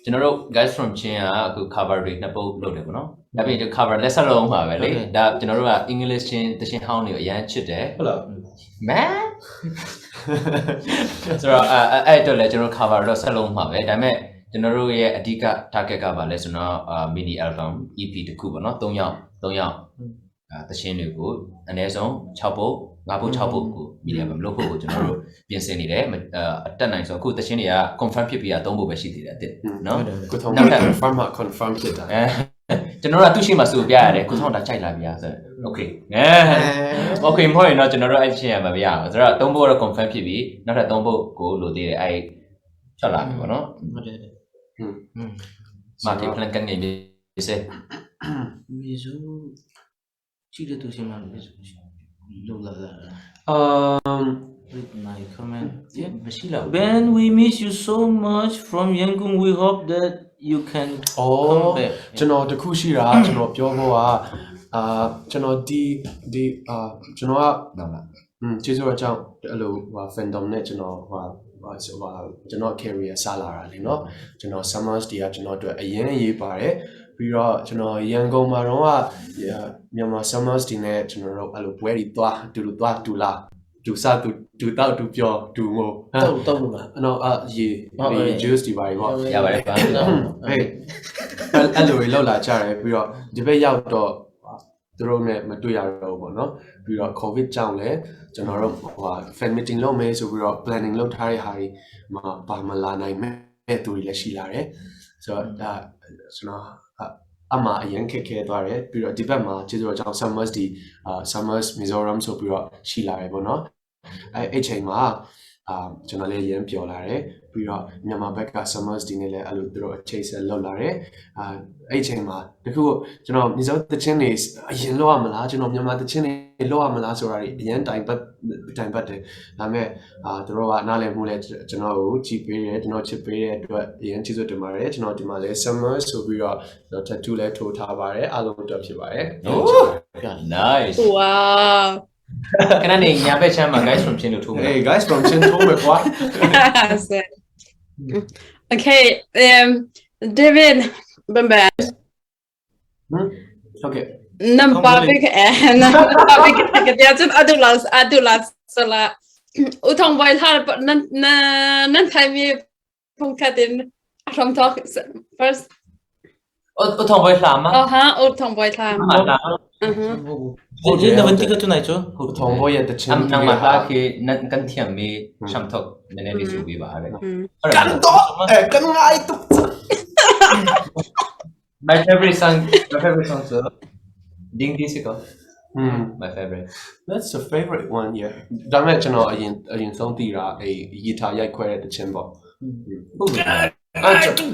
ကျွန်တော်တို့ guys from Chin ကအခု cover တွေနှစ်ပုတ်လုပ်တယ်ပေါ့နော်။ဒါပြင် cover လက်ဆက်လုံးပါပဲလေ။ဒါကျွန်တော်တို့က English ချင်းတချင်းဟောင်းတွေကိုအရန်ချစ်တယ် ဟုတ်လား man ဆိုတော့အဲအဲ့အတွက်လည်းကျွန်တော် cover တော့ဆက်လုံးမှာပဲဒါပေမဲ့ကျွန်တော်တို့ရဲ့အဓိက target ကပါလဲဆိုတော့ mini album EP တခုပေါ့နော်၃ယောက်၃ယောက်အဲတခြင်းတွေကိုအနည်းဆုံး6ပုတ်5ပုတ်6ပုတ်ကို mini album လုပ်ဖို့ကိုကျွန်တော်တို့ပြင်ဆင်နေတယ်အတက်နိုင်ဆိုအခုတခြင်းတွေက confirm ဖြစ်ပြီးတာ3ပုတ်ပဲရှိသေးတယ်အစ်နော် ကိုထုံး နောက်ထပ် confirm မှာ confirm ဖြစ်တာ အဲကျွန်တော်တို့ကသူ့ရှိမှစူပြရတယ်ကိုဆောင်တာကြိုက်လာပြီอ่ะဆို okay အဲ okay မဟုတ်ရင်တော့ကျွန်တော်တို့အဲ့ချင်းရမှာမရအောင်ဆိုတော့၃ပုတ်တော့ confirm ဖြစ်ပြီနောက်ထပ်၃ပုတ်ကိုလိုသေးတယ်အဲ့ထွက်လာပြီပေါ့နော် ဟုတ်တယ် อืม อืม market plan ကနေပြီစေ မီဇူကြည့်တဲ့သူရှိမှမီဇူလို့လာလာ အမ် Read my comment. Yeah. မရှိတော့ Ben, we miss you so much from Yangon. We hope that you can အော် come back. ကျွန်တော်တခုရှိတာကျွန်တော်ပြောဖို့ကအာကျွန်တော်ဒီဒီအာကျွန်တော်က နော်လား อืมကျေးဇူးတော်ကြောင့်အဲ့လိုဟို fandom နဲ့ကျွန်တော်ဟိုဟိုဟိုကျွန်တော် career စလာတာလေနော်ကျွန်တော် summers တီကကျွန်တော်အတွက်အရင်ရေးပါတယ်ပြီးတော့ကျွန်တော်ရန်ကုန်မှာတော့ကမြန်မာ summers တီနဲ့ကျွန်တော်တို့အဲ့လိုပွဲတွေသွားတူတူသွားတူလာတူစတူတူတောက်တူပြောတူငိုဟမ် တော့တော့လို့လား နော်အရေ ဟုတ် ဒီ juice ဒီပါတွေပေါ့ ရပါတယ်ပါ ဟေးအဲ့လိုတွေလောက်လာကြတယ်ပြီးတော့ဒီဘက်ရောက်တော့သူတို့နဲ့မတွေ့ရတော့ဘူးပေါ့နော်ပြီးတော့ covid ကြောင့်လည်းကျွန်တော်တို့ဟိုဟာ fan meeting လုပ်မယ်ဆိုပြီးတော့ planning လုပ်ထားတဲ့ဟာတွေမပါမလာနိုင်မဲ့သူတွေလည်းရှိလာတယ်ဆိုတော့ဒါကျွန်တော်အမှအရင်ခက်ခဲသွားတယ်ပြီးတော့ဒီဘက်မှာကျေးဇူးတော်ကြောင့် summers ဒီ summers Mizoram ဆိုပြီးတော့ရှိလာတယ်ပေါ့နော်အဲ့အဲ့ချိန်မှာအာကျွန်တော်လည်းရမ်းပျော်လာတယ်ပြီးတော့မြန်မာဘက်က summers ဒီနေ့လည်းအဲ့လိုသူတို့အခြေဆက်လုပ်လာတယ်အာအဲ့ချိန်မှာတခုကျွန်တော်မြဇောတချင်းတွေအရင်လောက်ရမလားကျွန်တော်မြန်မာတချင်းတွေလောက်ရမလားဆိုတာတွေအရင်တိုင်ပတ်တိုင်ပတ်တယ်ဒါပေမဲ့အာသူတို့ကနားလည်မှုလဲကျွန်တော်ကိုကြည်ပေးတယ်ကျွန်တော်ချစ်ပေးတဲ့အတွက်အရင်ကျေးဇူးတင်ပါတယ်ကျွန်တော်ဒီမှာလဲ summer ဆိုပြီးတော့ tattoo လဲထိုးထားပါတယ်အားလုံးအတွက်ဖြစ်ပါတယ် nice Wow. ခဏနေညာဘက်ချမ်းမှာ guys from ချင်းလို့ထိုးမယ် Hey guys from ချင်းထိုးမယ်ကွာ Okay, David, Ben Ben. ဟုတ်ကဲ့ Nampak eh nampak ke dia tu adulah adulah salah. Utang boy har nan nan nan thai mi phung khatin rom talk first. အထောင်ပွဲလှမှာ Oh ha, utang boy tha. မှာလာ Uh-huh. ဟုတ်တယ်နဝန်တိကတူနိုင်ချို ဟိုထောင်ဘောရဲ့တချင်း အမ်နမ်မလာခေနန်ကန်ထျံမီရှမ်ထောက်နည်းနည်းလေးဆိုပေးပါတဲ့ဟုတ် ကန်တော့အဲကန်ငိုင်းတု My favorite song my favorite song ဆို Ding Ding စကော อืม my favorite That's the favorite one yeah ဒါမဲ့ကျွန်တော်အရင်အရင်ဆုံးသိတာအဲဂီတာရိုက်ခွဲတဲ့တခြင်းပေါ့ ဟုတ်ကဲ့ အဲကျွန်တော်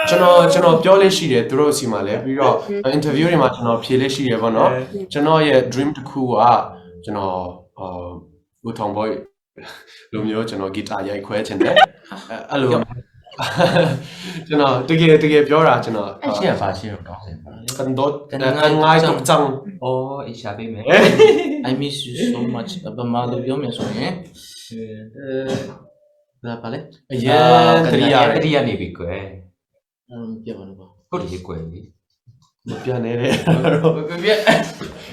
ကျွန်တော်ကျွန်တော်ပြောလေးရှိတယ်သူတို့စီမှာလည်းပြီးတော့ interview တွေမှာကျွန်တော်ဖြေလေးရှိတယ်ပေါ့နော်ကျွန်တော်ရဲ့ dream တစ်ခုကကျွန်တော်အာဟိုထောင်ဘောလိုမျိုးကျွန်တော်ဂီတာရိုက်ခွဲခြင်းတယ်အဲ့လိုကျွန်တော်တကယ်တကယ်ပြောတာကျွန်တော် အဲ့ချင်းကဘာချင်းတော့ကောင်းစင်ပါ ကန်တော့ကန်ငိုင်းတုတ်ချန် အော်အေးရှာပေးမယ် I miss you so much ဗမာလိုပြောမယ်ဆိုရင်အဲဘာပါလဲ အရင်တရိယာ တတိယနေပြီကွယ် အမ်ပြပါလို့ပါ ဟုတ်တယ်ကွယ်လေ မပြန်နေတယ်တော့ ပြ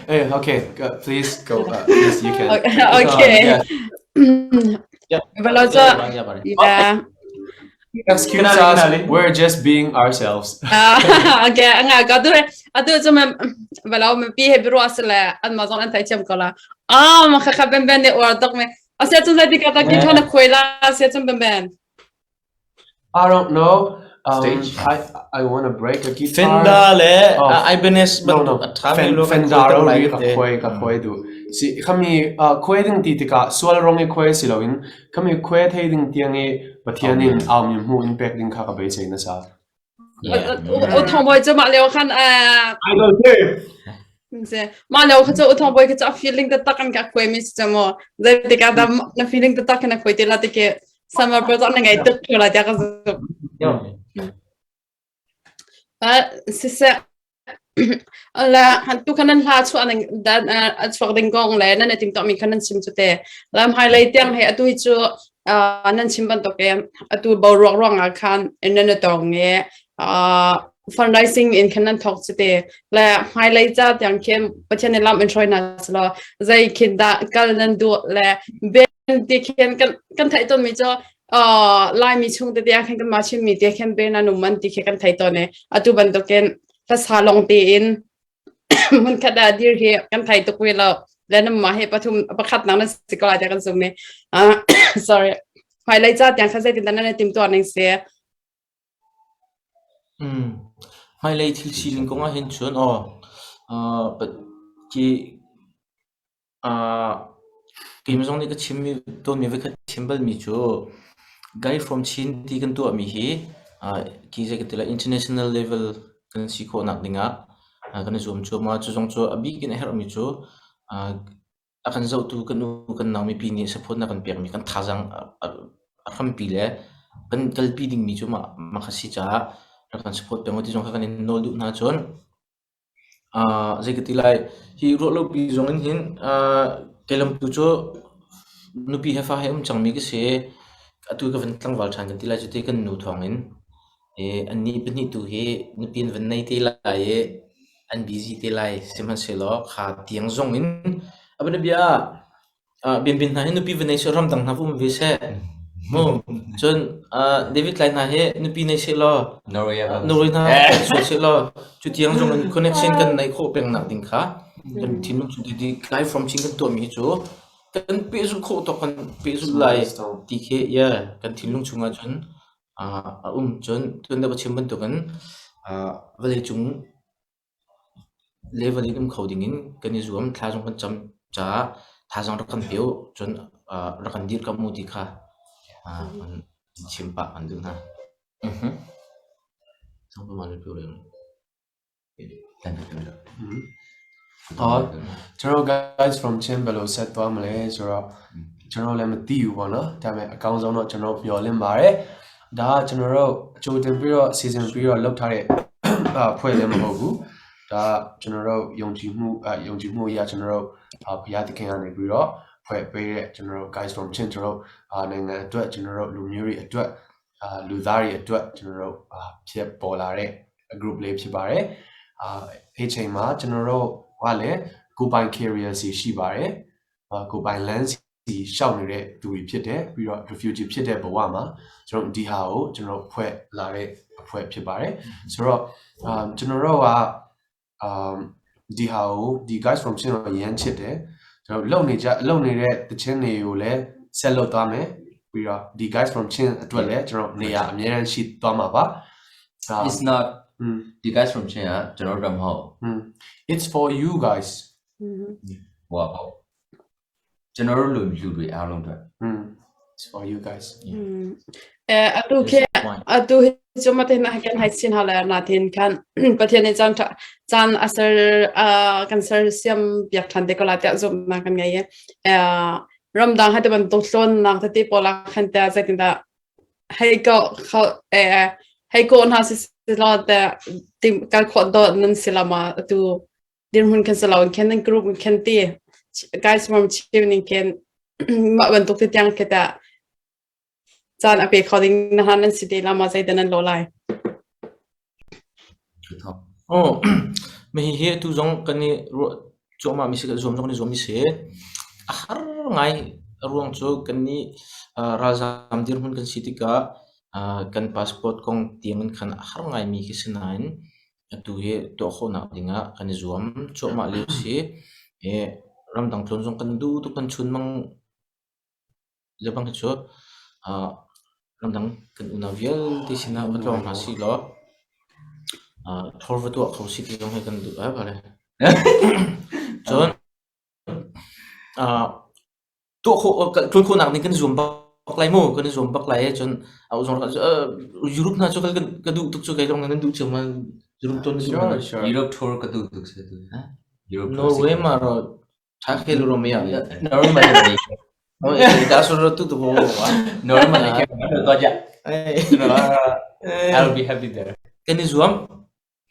Hey, okay, go, please go. Please, you can. Okay. Yeah. Kalau so ရပါတယ် yeah. Excuse us, we're just being ourselves. Ah, okay, nga ka tu atu cuma walau me pi he bro asla an ma zong an thai chem kala. Ah, ma kha kha ben ben ne or tok me. Asia chung zai ti ka ta ki thana khoi la asia chung ben ben. I don't know. Stage. I I want to break a guitar. Fenda လေ Oh. Ibanez No, no. အထားမျိုးလို့ Fendaro ri ka khoi ka khoi du. Si khami khoi ding ti ti ka sual rong e khoi si lo in khami khoi thei ding tiang e pathian in aw mi mu in pek ding kha ka be sei na sa. O thong boy chu ma leo khan a I don't know. se ma leo kha chu o thong boy kha chu feeling ta takan ka khoi mi chu mo. Zai ti ka da na feeling ta takan na khoi te la ti ke summer bro na ngai tuk la ja ka zu. 啊，是是，la han tu kanan hla chu anang dan a chuak ding gong le nan tim to mi kanan chim chu te lam hai lai tiang he atu hi chu nan chim ban to ke atu bo ruak ruang a khan en nan tong nge a fundraising in kanan thok chu te la hai lai cha tiang khem pachen ne lam en throi na slo zai khin da kal nan du le ben ti khen kan kan thai ton mi cho lai mi chung te te khen kan ma chim mi te khen be na nu man ti khe kan thai to ne atu ban to ken ta sa long te in mun khada dir he kan thai to kwe lo le na ma he pathum pakhat nang na sikola te kan sum me sorry hmai lei cha tiang kha zai tin dan na tim to ning se อืมไม่เลยทิลซีลิงกงอ่ะเห็นชวนอ๋ออ่าปะกีอ่ากิมซงนี่ก็ชิมมีตัวมีไว้ก็ชิมบัลมีจู guy from Chin ที่กันตัวมีฮีอ่ากีจะกันแต่ละ international level กันสิโคนักดิงอ่ะอ่ากันซูมจูมาจูซงจูอบีกันเฮรมีจูอ่า A kan zohtu kan u kan nau mipi nih support na kan pekmi kan thazaang a hrampi le kan kalpi dingmi cu mah mah kha si caah rak kan support peng u ti zong kha kan in nawl duh hna cun zei ka ti lai hi ruahlopi zong in hin kei lam tu cu nupi he fa he um cangmi ka si. Atu ka van tlangval ṭhan kan ti lai cu ti kan nu thawng in. Annih pahnih tu hi nupi an van nei te lai i an busy te lai. Sihmanhsehlaw kha tiang zong in a bianabia ah Bianbin hna hi nupi va nei seh ramdang hna va um ve seh. Mu cun David Lai hna hi nupi nei seh law Norway ah Norway hna sual seh law cu tiang zong in connection kan neih khawh peng nak ding kha kan thinlung chung ti live from Chin kan tuahmi hi cu kan pehzulh khawh tawk kan pehzulh lai ti khi yeah kan thinlung chungah cun a um. Cun tuan deuh ka chim bantukin vawleicung level in um kho dingin kan i zuam. Thla zong kan cam caah thazaang rak kan pe u. Cun rak kan dirkamh u ti kha kan chim pah kan duh hna. ကျွန်တော် guys from Chin ဘယ်လိုဆက်သွားမလဲဆိုတော့ကျွန်တော်လည်းမသိဘူးပေါ့နော်ဒါပေမဲ့အကောင်းဆုံးတော့ကျွန်တော်မျှော်လင့်ပါတယ်ဒါကကျွန်တော်တို့အကြိုတင်ပြီးတော့ season ပြီးတော့လုပ်ထားတဲ့ဖွဲ့လည်းမဟုတ်ဘူးဒါကကျွန်တော်တို့ယုံကြည်မှုအယုံကြည်မှုအရာကျွန်တော်တို့ဘုရားသခင်ကနေပြီးတော့ဖွဲ့ပေးတဲ့ကျွန်တော်တို့ guys from Chin ကျွန်တော်တို့နိုင်ငံအတွက်ကျွန်တော်တို့လူမျိုးတွေအတွက်အာလူသားတွေအတွက်ကျွန်တော်တို့ဖြစ်ပေါ်လာတဲ့ group လေးဖြစ်ပါတယ်အာအဲ့ချိန်မှာကျွန်တော်တို့ကလည်းကိုပိုင် career စီရှိပါတယ်အာကိုပိုင် lens စီရှောက်နေတဲ့သူတွေဖြစ်တယ်ပြီးတော့ refugee ဖြစ်တဲ့ဘဝမှာကျွန်တော်ဒီဟာကိုကျွန်တော်ဖွဲ့လာတဲ့အဖွဲ့ဖြစ်ပါတယ်ဆိုတော့အာကျွန်တော်တို့ကအာဒီဟာကိုဒီ guys from Chin ကိုရမ်းချစ်တယ်ကျွန်တော်လုံနေကြလုံနေတဲ့တခြင်းတွေကိုလည်းဆက်လုပ်သွားမယ်ပြီးတော့ဒီ guys from Chin အတွက်လည်းကျွန်တော်နေရာအများအားရှိသွားမှာပါ It's not the guys from Chin ကကျွန်တော်တို့မဟုတ် It's for you guys ဟိုပါပေါ့ကျွန်တော်တို့လူလူတွေအားလုံးအတွက် It's for you guys. အဲအတူခေအတူကျမတဲ့နာကန်ဟိုက်စင်ဟာလာနာတင်kan pathian ni chan chan asar kan sar siam piak than te ko la ta zum na kan ngai e ramdang ha te ban to hlon nak te pola khan ta zaitin da hei ko kho e hei ko na si lo te tim kal kho do nan silama tu dirhmun kan si lo khen nan group khen ti guys from Chevening khen mah bantuk te tiang ke ta caan a pe kho ding na han nan si te la ma zei nan lo lai. Oh, mi hi tu zong kan i ruah cuahmah mi si kan zuam zong kan i zuam mi si. A har ngai a ruang cu kan nih ralzam dirhmun kan si tikah kan passport kong tiang in khan a har ngai mi khi si nain Atu hi tuah khawhnak dingah kan i zuam cuahmah lio a si. I ramdang tlawn zong kan duh tuk kan chunmang le bang hi cu ramdang kan unau vialte sinah va tlawng hna sih law thor va tuah kho sih ti zong hi kan duh. Cun tuah khawh ṭuan khawhnak ning kan i zuam bak lai mu kan i zuam bak lai cun a zong Europe hna cu ka duh tuk cu kei zong nan duh cio ma Europe ton Sure, sure. Europe tour ka duh tuk se tu Europe Norway ma ro tha khel ro me ya Norway ma le da so ro tu tu bo Norway ma le ke ma to ja I'll be happy there. Kan i zuam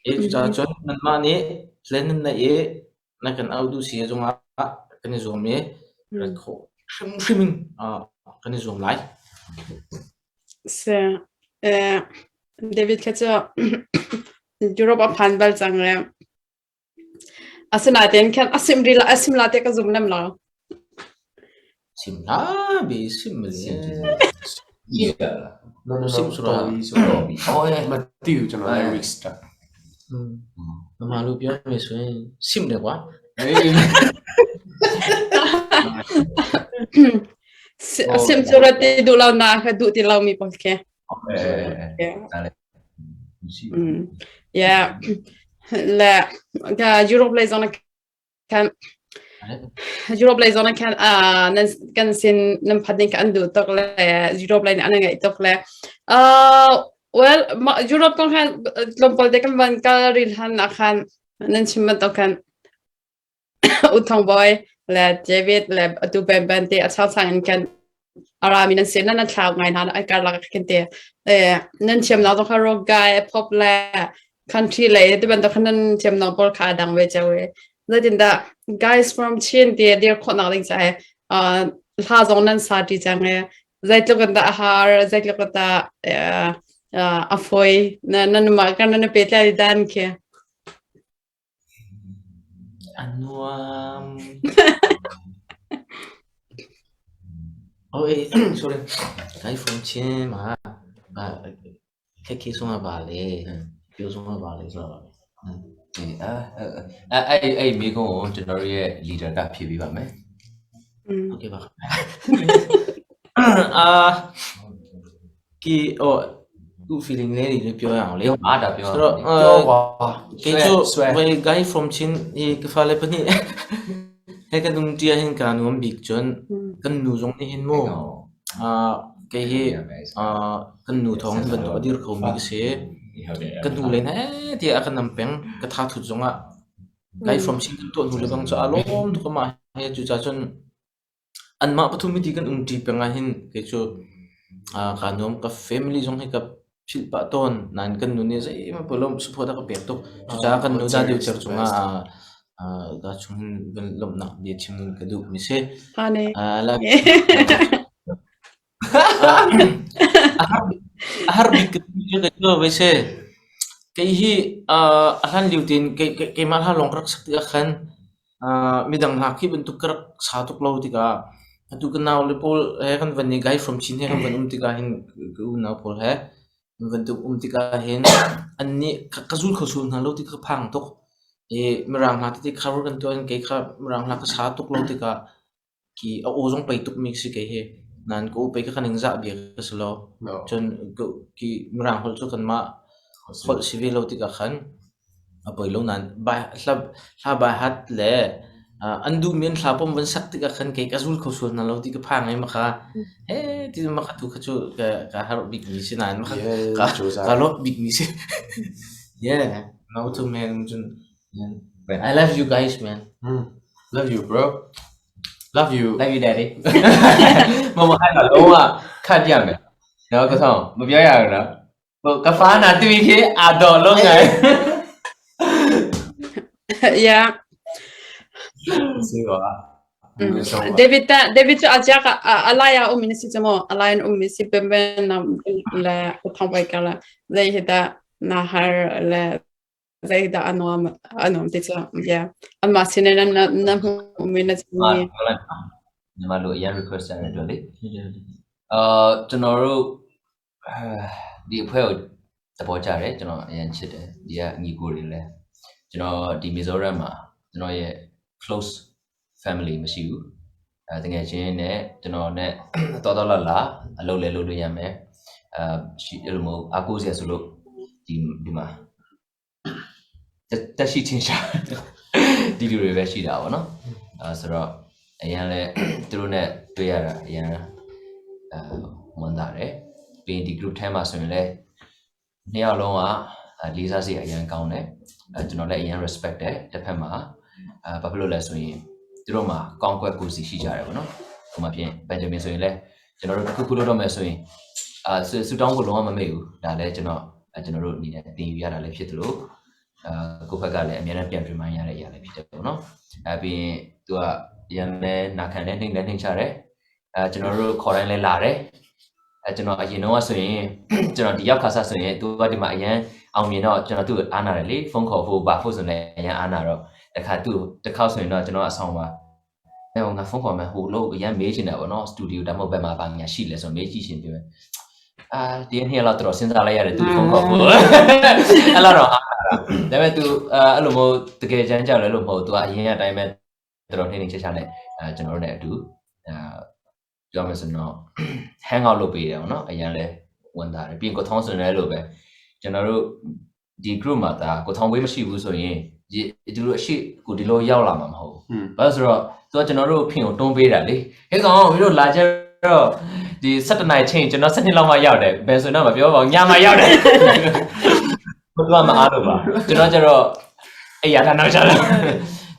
Cucaah cun nanmah nih hlen nan neih i na kan auh duh si zongah kan i zuam i rat khawh hrimhrim in kan i zuam lai. Si. David kha cu Europe a phan bal cang le Asinain khan a sim rih a sim la te ka zum lem lo. Sim hlah bi sim le. Yeah. No no no. Sim sura. Oh yeah. Ma tiu ကျွန်တော် lyrics တာ မမလူပြောမယ်ဆိုရင်sim တယ်ကွာ sim sura ti du lo na ka du ti lo mi pon ke. Yeah. Le ka Europe lei zong kan Europe lei zong khan nan kan sin nan phat ning kan duh tuk le Europe lei nih an ngeih tuk le well Europe kong khan tlawmpal te kan van kal ril han ah khan nan chim bantuk khan U Thong Bawi. Le David le atu Ben Ben te a changchang in kan arami nan sin nan thlau ngai hna ai karlak ah khin te nan thiamnak zong kha rock guy pop le country lei ti bantuk khan nan thiamnak pawl kha a dang ve cio i zeitindah guys from Chin ti dir khawhnak ding caah hla zong nan sa ṭi cang i zeitluk in dah a har zeitluk in dah a fawi nan mah kan nan pe tlai dan khi. A nuam. Oh, sorry. Kai phone chin ma. Khekhi sung a ba le. Pio sung a ba le so. အဲအဲ့အဲ့မိကုန်းကိုကျွန်တော်တို့ရဲ့ leader ကဖြေပေးပါမယ် Okay ပါအာကီအော်သူ feeling လေးတွေပြောရအောင်လေ အာဒါပြော ဆိုတော့ ပြောပါ ကေချို we guy from Chin i ka fale pahnih he kan um tia hin ka nuam bik cun kan nu zong nih hin mu kei hi kan nu thawng hin bantuk a dir kho mi ka si kan hnu len he tiah a kan nam peng ka tha thut zong ah guy from Chin kan tuah hnu le bang cu a lawm tuk amah he cucaah cun Anmah pathum hi ti kan umṭi peng ahhin kei cu kaa nuam. Ka family zong hi ka philh pah tawn. Nain kan nu nih zeihmanh poi lo support a ka pek tuk. Cucaah kan nu dah deuh cungah ka chung hin van lawmhnak bia chim ka duhmi si. A har bik ka ti cu kei cu vei si. Kei hi a hlan lio tein keimah hla lawng ka rak sak tikah khan midang hla khi bantuk ka rak sa tuk lo tikah atu ka naule pawl he kan van i Guy from Chin he kan van um tikah hin ka unau pawl he kan van um tikah hin annih ka zul kho sual hna lo ti ka phang tuk. I Mirang hla tete cover kan tuah in kei kha Mirang hla ka sa tuk lo tikah Khi a aw zong pei tukmi ka si kei hi. Nain ka u pei ka kan ing zah bia ka si lo. Cun khi Mirang holh cu kanmah holh si ve lo tikah khan a poi lo nain hla bai hat le an duhmi an hla pom van sak tikah khan kei ka zul kho sual hna lo ti ka phang i maka he ti maka tu kha cu ka harh bikmi si nain maka ka lawmh bikmi si. Yeah, no to man cun I love you guys man. Love you bro. Love you. Love you daddy မမအဲ့တော့လုံးဝခတ်ပြမယ်နော်ကဆောင်မပြောရဘူးနော်ဟိုကဖာနာတူခေအာတော်လုံးငယ် Yeah. စေပါ David ta David cu ajak alaya um in si chamo alayan um si pemben na la thong pai kala zai hita na har la Zeidah a nuam a nuam ti cu yeah anmah sin in na na hmuhmi na chimmi. မြန်မာလိုအရင် request ရတဲ့အတွက်လေအာကျွန်တော်တို့ဒီအဖွဲ့ကိုသဘောကျတယ်ကျွန်တော်အရင်ချစ်တယ်ဒီကညီကိုတွေလည်းကျွန်တော်ဒီမီဇိုရမ်မှာကျွန်တော်ရဲ့ close family မရှိဘူးအဲတကယ်ချင်းနဲ့ကျွန်တော်နဲ့တော်တော်လာလာအလုပ်လည်းလုပ်လို့ရမယ်အဲရှိအဲ့လိုမျိုးအကူစရာဆိုလို့ဒီဒီမှာတက်ရှိချင်းရှာဒီလူတွေပဲရှိတာပေါ့နော်အဲဆိုတော့အရန်လဲသူတို့နဲ့တွေ့ရတာအရန်အဲဝန်တာတယ်ပြီးရင်ဒီ group ထဲမှာဆိုရင်လည်းနှစ်ယောက်လုံးကလေးစားစရာအရန်ကောင်းတယ်အဲကျွန်တော်လည်းအရန် respect တယ်တစ်ဖက်မှာအဲဘာဖြစ်လို့လဲဆိုရင်သူတို့မှာကောင်းကွက်ကိုစီရှိကြတယ်ပေါ့နော်ဥပမာဖြင့် Benjamin ဆိုရင်လည်းကျွန်တော်တို့တစ်ခုခုလုပ်တော့မယ်ဆိုရင်အာဆူတောင်းဖို့လုံးဝမမေ့ဘူးဒါလည်းကျွန်တော်အဲကျွန်တော်တို့အနေနဲ့သင်ယူရတာလည်းဖြစ်သလိုအဲကိုယ့်ဘက်ကလည်းအများနဲ့ပြန် remind ရတဲ့အရာလည်းဖြစ်တယ်ပေါ့နော်အဲပြီးရင်သူကရန်လဲနာခံလဲနှိမ့်လဲနှိမ့်ချတယ်အဲကျွန်တော်တို့ခေါ်တိုင်းလဲလာတယ်အဲကျွန်တော်အရင်တော့ဆိုရင်ကျွန်တော်ဒီရောက်ခါဆဆိုရင်သူကဒီမှာအရန်အောင်မြင်တော့ကျွန်တော်သူ့ကိုအားနာတယ်လေဖုန်းခေါ်ဖို့ပါဖို့ဆိုရင်အရန်အားနာတော့တခါသူ့တစ်ခေါက်ဆိုရင်တော့ကျွန်တော်အဆောင်ပါအဲဟိုငါဖုန်းခေါ်မယ်ဟိုလို့အရန်မေးချင်တယ်ပေါ့နော်စတူဒီယိုဒါမှမဟုတ်ဘယ်မှာပါညာရှိလဲဆိုမေးကြည့်ရှင်ပြောမယ်အာဒီနေ့လောက်တော့စဉ်းစားလိုက်ရတယ်သူဖုန်းခေါ်ဖို့အဲ့လောက်တော့အားနာတာဒါပေမဲ့ तू အဲ့လိုမျိုးတကယ်ကြမ်းကြောက်လဲလို့မဟုတ် तू ကအရင်အတိုင်းပဲတော်တော်နှင်းနှင်းချာချာနဲ့အဲကျွန်တော်တို့ ਨੇ အတူအဲပြောမယ်ဆိုတော့ hang out လုပ်ပေးတယ်ပေါ့နော်အရင်လဲဝန်တာတယ်ပြီးရင်ကိုထောင်းစင်လဲလို့ပဲကျွန်တော်တို့ဒီ group မှာဒါကိုထောင်းဝေးမရှိဘူးဆိုရင်ဒီဒီလိုအရှိကိုဒီလိုရောက်လာမှာမဟုတ်ဘူးဘာလို့ဆိုတော့သူကကျွန်တော်တို့ဖင်ကိုတွန်းပေးတာလေဟဲ့ကောင်မင်းတို့လာကြတော့ဒီ7နိုင်ချင်းကျွန်တော်7လောက်မှရောက်တယ်ဘယ်ဆိုတော့မပြောပါဘူးညမှရောက်တယ်ဘယ်တော့မှအားလို့ပါကျွန်တော်ကျတော့အဲ့ရတာနောက်ကျတော့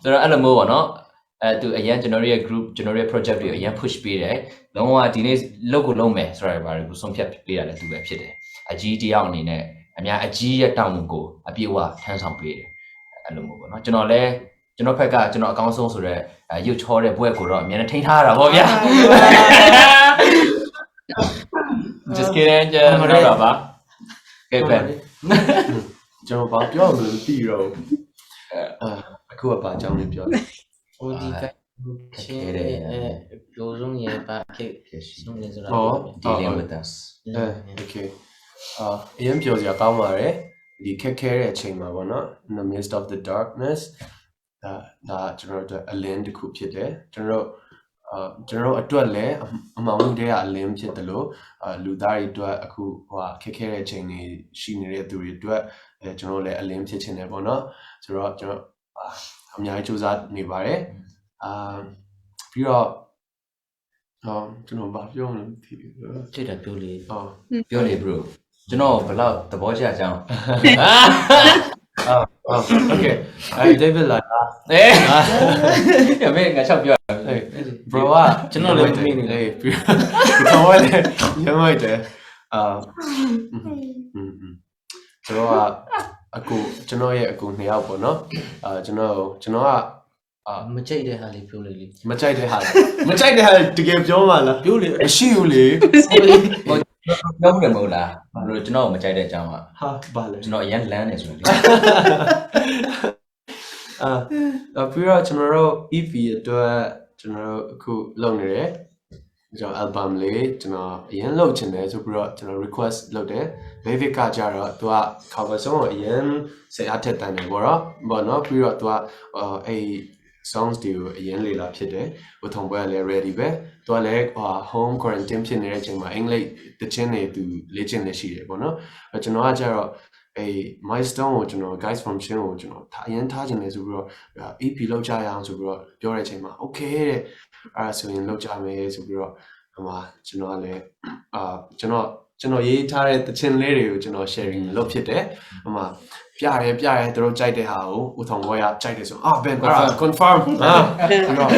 ဆိုတော့အဲ့လိုမျိုးပေါ့နော် အဲသူအရင်ကျွန်တော်ရဲ့ group ကျွန်တော်ရဲ့ project တွေအရင် push ပေးတယ်လုံးဝဒီနေ့လုပ်ကိုလုပ်မယ်ဆိုတာဘာတွေကိုဆုံးဖြတ်ပေးရတယ်သူပဲဖြစ်တယ်အကြီးတယောက်အနေနဲ့အများအကြီးရဲ့တောင်းဝန်ကိုအပြည့်အဝထမ်းဆောင်ပေးတယ်အဲ့လိုမျိုးပေါ့နော်ကျွန်တော်လည်းကျွန်တော်ဖက်ကကျွန်တော်အကောင်းဆုံးဆိုတော့ရုပ်ချောတဲ့ဘွဲကိုတော့အများနဲ့ထိန်းထားရတာပေါ့ဗျာ Just kidding ကျွန်တော်တော့ပါကဲပဲ ကျွန်တော်ဘာပြောမလို့မသိတော့ဘူးအာအခုကဘာအကြောင်းလဲပြောလဲ ဟိုဒီကချင်းအဲပြောဆုံးရပါခေဆုံးနေစရာ ဟော dealing with us အဲ okay အာအရင်ပြောစရာကောင်းပါတယ်ဒီခက်ခဲတဲ့အချိန်မှာပေါ့နော် in the midst of the darkness ဒါဒါကျွန်တော်တို့အလင်းတစ်ခုဖြစ်တယ်ကျွန်တော်တို့အာကျွန်တော်တို့အတွက်လည်းအမှောင်မှုတွေကအလင်းဖြစ်တယ်လို့အာလူသားတွေအတွက်အခုဟိုဟာခက်ခဲတဲ့အချိန်တွေရှိနေတဲ့သူတွေအတွက်အဲကျွန်တော်တို့လည်းအလင်းဖြစ်ချင်တယ်ပေါ့နော်ဆိုတော့ကျွန်တော်အာအများကြီးစူးစမ်းနေပါတယ်အာပြီးတော့အော်ကျွန်တော်ဘာပြောမလဲမသိဘူး ကြည့်တာပြောလေ အော် ပြောလေ bro ကျွန်တော်ဘလောက်သဘောကျကြအောင် အော် okay အဲ David လာ အေးရမေငါချောက်ပြော အေး bro က ကျွန်တော်လည်းမမေ့နေ အေးပြီးဒီကောင်ကလည်းရမ်းလိုက်တယ်အာอืมอืมကျွန်တော်ကအကူကျွန်တော်ရဲ့အကူနှစ်ယောက်ပေါ့နော်အာကျွန်တော်ကျွန်တော်ကအာ မကြိုက်တဲ့ဟာလေးပြောလေလေ မကြိုက်တဲ့ဟာမကြိုက်တဲ့ဟာတကယ်ပြောမှလား ပြောလေ မရှိဘူးလေ ပြောမှုတယ်မဟုတ်လားဘလို့ကျွန်တော်မကြိုက်တဲ့အကြောင်းက ဟာဘာလဲ ကျွန်တော်အရင်လမ်းနေဆိုရင် အာပြီးတော့ကျွန်တော်တို့ EP အတွက်ကျွန်တော်တို့အခုလုပ်နေတယ်ကျွန်တော် album လေးကျွန်တော်အရင်လုပ်ချင်တယ်ဆိုပြီးတော့ကျွန်တော် request လုပ်တယ် David ကကြတော့သူက cover song ကိုအရင်စိတ်အားထက်တန်တယ်ပေါ့နော်ပေါ့နော်ပြီးတော့သူကအဲ့ songs တွေကိုအရင်လေလာဖြစ်တယ်ဟိုထုံပွဲကလည်း ready ပဲသူကလည်းဟို home quarantine ဖြစ်နေတဲ့အချိန်မှာအင်္ဂလိပ်တခြင်းတွေသူလေ့ကျင့်နေရှိတယ်ပေါ့နော်အဲကျွန်တော်ကကြတော့အဲ့ milestone ကိုကျွန်တော် guys from chin ကိုကျွန်တော်အရင်ထားခြင်းလဲဆိုပြီးတော့ EP လောက်ကြရအောင်ဆိုပြီးတော့ပြောတဲ့အချိန်မှာ okay တဲ့အဲ့ဒါဆိုရင်လောက်ကြမယ်ဆိုပြီးတော့ဟိုမှာကျွန်တော်ကလည်းအာကျွန်တော်ကျွန်တော်ရေးထားတဲ့တခြင်းလေးတွေကိုကျွန်တော် sharing လုပ်ဖြစ်တယ်ဟိုမှာပြရဲပြရဲသူတို့ကြိုက်တဲ့ဟာကိုဦးထောင်ဘောရကြိုက်တယ်ဆိုအာ Ben confirm အာပြီးတော့